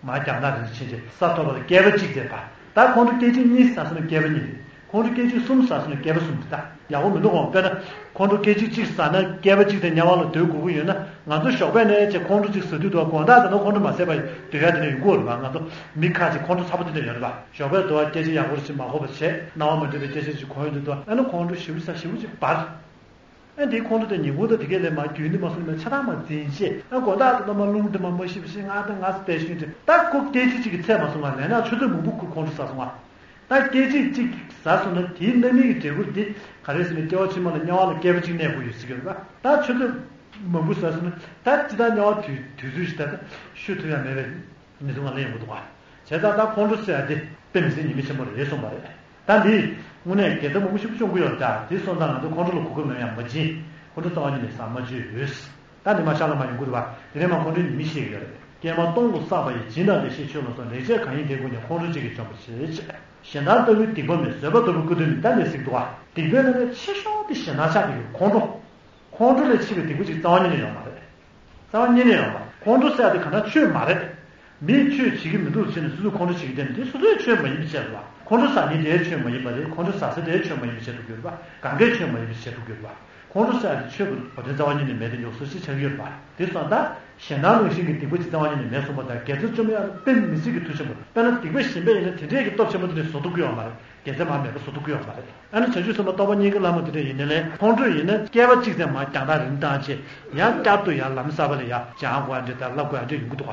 མར་རྒྱང་ཐག་རིང་ཕྱིན་ཏེ་ས་ཐོབ་པ་ལ་བསྐལ་པ་གཅིག་ཟེར་བ། ད་ཁོང་ཁྲོ་སྐད་ཅིག་གཉིས་ཟ་སོང་ན་བསྐལ་པ་གཉིས་རེད། ཁོང་ཁྲོ་སྐད་ཅིག་གསུམ་ཟ་སོང་ན་བསྐལ་པ་གསུམ་རེད་ད། ཡག་པོ་མི་འདུག་གོ། དཔེར་ན་ཁོང་ཁྲོ་སྐད་ཅིག་གཅིག་ཟ་ན་བསྐལ་པ་གཅིག་དེ་དམྱལ་བ་ལ་སྡོད་དགོས་ཀྱི་ཡོད་ན། ང་ཚོ་ཞོགས་པ་ནས་ཅིག་ཁོང་ཁྲོ་གཅིག་ཟ་དུས་དུ་དགོང་དག་དེ་ན་ཁོང་ཁྲོ་མ་ཟས་པ་སྡོད་ཡ་དེ་ནས་ཡོང་གི་ཡོད་རེད་པ། ང་ཚོ་མི་ཁ་ཅིག་ཁོང་ཁྲོ་ཚ་པོ་དེ་འདྲ་ཡོད་རེད་པ། ཞོགས་པའི་དུ་བ་སྐད་ཆ་ཡག་པོ་ཞིག་མ་གོ་བ་བྱས། སྣང་བ་མ་འགྲིག་པའི་སྐད་ཆ་ཞིག་གོ་ཡོང་དུས་དུ་ཨ་ནི་ཁོང་ཁྲོ་ཞེ་པོ་ཟ་ཞེ་པོ་ཅིག་འབར། ཨ་འདིའི་ཁོང་ཁྲོ་དེ་ཉིན་གུང་དང་དེ་གས་ལས་མ་རྒྱུན་དུ་མ་སོང་ན་ཆ་ཚང་མ་འཛིན་བྱས། ཨ་དགོང་དག་དུ་མ་རླུང་དུ་མ་མ་ཤི་བ་ཞིག་ང་དང་ང་སྟེ་ཤུན་ཏེ་ད་ཁོ་སྐད་ཅིག་གཅིག་གི་ཚད་མ་སོང་བ་ལས་ན་ཆུ་ཚོད་མང་པོ་ཁོ་ཁོང་ཁྲོ་ཟ་སོང་བ། ད་སྐད་ཅིག་གཅིག་ཟ་སོང་ན་དེའི་རྣམ་སྨིན་གྱི་འབྲས་བུ་འདི་ག་རེ་ཟེར་ན་སྐྱེ་བ་ཕྱི་མ་ལ་དམྱལ་བ་ལ་བསྐལ་པ་གཅིག་གནས་དགོས་ཡོད་ཟེར་གྱི་ཡོད་རེད་པ། ད་ཆུ་ཚོད་མང་པོ་ཟ་སོང་ན་ད་ཅི་ལྟར་དམྱལ་བ་དུས་དུས་ཚོད་ཞིག་ད་ལྟ་ཤོད་ཐུབ་ཡ་མེད་པའི་མི་ཚང་མ་ལ་ཡོང་གི་འདུག་ག་བྱས་ཙང་ད་ཁོང་ཁྲོ་ཟེར་ཡ་དེ་དཔེ་མི་སྲིད་ཉེས་དམིགས་ཆེན་པོ་རེད་གསུངས་པ་རེད། ད་འདི་དངོས་གནས་དགེ་རྩ་མང་པོ་ཞིག་བྱུང་གི་ཡོད་ཀྱང་དེ་སོང་ཙང་ང་ཚོ་ཁོང་ཁྲོ་ལ་གོ་སྐབས་མེད་ཡང་མ་བྱིན། ཁོང་ཁྲོ་རྩ་བ་ཉིད་ནས་ཟ་མ་བཅུག་ཡོད། ད་འདི་མ་ཤར་ལ་མ་ཡོང་གི་རེད་པ། དེ་རིང་མ་ཁོང་ཁྲོའི་ཉེས་དམིགས་བཤད་ཀྱི་ཡོད་རེད། ཀྱེ་མ་སྟོང་དུ་བསགས་པ་ཡི། སྦྱིན་དང་བདེ་གཤེགས་མཆོད་ལ་སོགས། ལེགས་སྤྱད་གང་ཡིན་དེ་ཀུན་ཀྱང་། ཁོང་ཁྲོ་གཅིག་གིས་བཅོམ་པར་བྱེད། གཞན་དག་ལྟ་བུའི་སྡིག་པ་མེད། བཟོད་པ་ལྟ་བུ་ཀུན་ལྡན་མིན། ད་འདི་ཟེར་གྱི་འདུག་ག་སྡིག་པའི་ནང་ནས་ཆེ་ཤོས་དེ་གཞན་དག་ཆགས་ཀྱི་ཡོད། ཁོང་ཁྲོ། ཁོང་ཁྲོ་ལས་ཆེ་བའི་སྡིག་པ་ཅིག་རྩ་བ་ཉིད་ནས་ཡོད་མ་རེད། རྩ་བ་ཉིད་ནས་ཡོད་མ་རེད། ཁོང་ཁྲོ་ཟེར་ཡ་དེ་གང་ལྟར་ཆོས་མ་རེད། མིས་ཆོས་བྱེད་ཀྱི་མི་འདུག་ཟེར་ནས་སོ་སོས་ཁོང་ཁྲོ་བྱེད་ཀྱི་བསྡད་ན་དེ་སོ་སོའི་ཆོས་མ་ཡིན་པའི་ཆེད་དུ་རེད་པ། ཁོང་ཁྲོ་ཟ་མཁན་དེའི་ཆོས་མ་ཡིན་པ་རེད། ཁོང་ཁྲོ་ཟ་ས་དེའི་ཆོས་མ་ཡིན་པའི་ཆེད་དུ་གྱུར་པ། གང་གའི་ཆོས་མ་ཡིན་པའི་ཆེད་དུ་གྱུར་པ། ཁོང་ཁྲོ་ཟེར་ཡ་དེ་ཆོས་ཀྱི་གོ་དོན་རྩ་བ་ཉིད་ནས་མེད་དེ་ཉོག་བཟོ་ཞིག་ཆགས་ཀྱི་ཡོད་རེད་པ། དེ་སོང་ཙང་གཞན་དག་ནང་བཞིན་གྱི་སྡིག་པ་ཅིག་རྩ་བ་ཉིད་ནས་མེད་གསུངས་པ་དང་། དགེ་རྩ་བཅོམ་ཡ་དཔེ་མི་སྲིད་ཀྱི་མཐུ་ཆེན་པོ། དཔེར་ན་སྡིག་པ་གཞན་པ་ཡིན་ན་དེ་འདྲས་ཀྱི་སྟོབས་ཆེན་པོ་དེ་ནས་བཟོ་ཐུབ་ཀྱི་ཡོད་མ་རེད། དགེ་རྩ་མར་མེད་པ་བཟོ་ཐུབ་ཀྱི་ཡོད་མ་རེད། ཨ་ནི་བྱང་ཆུབ་སེམས་དཔའ་སྟོང་པ་ཉིད་ཀྱི་ལམ་དེ་འདྲ་ཡིན་ནའི་ལས་ཁོང་ཁྲོ་ཡིན་ན་བསྐལ་པ་གཅིག་ཙམ་མར་རྒྱང་ཐག་རིང་བཏང་བྱས། ཡང་བསྐྱར་དུ་ཡང་ལམ་གསར་པ་ལ་ཡང་སྦྱང་དགོས་ཡ་འདྲ་དང་བསླབ་དགོས་ཡ་འདྲ་ཡོང་གི་འདུག་ག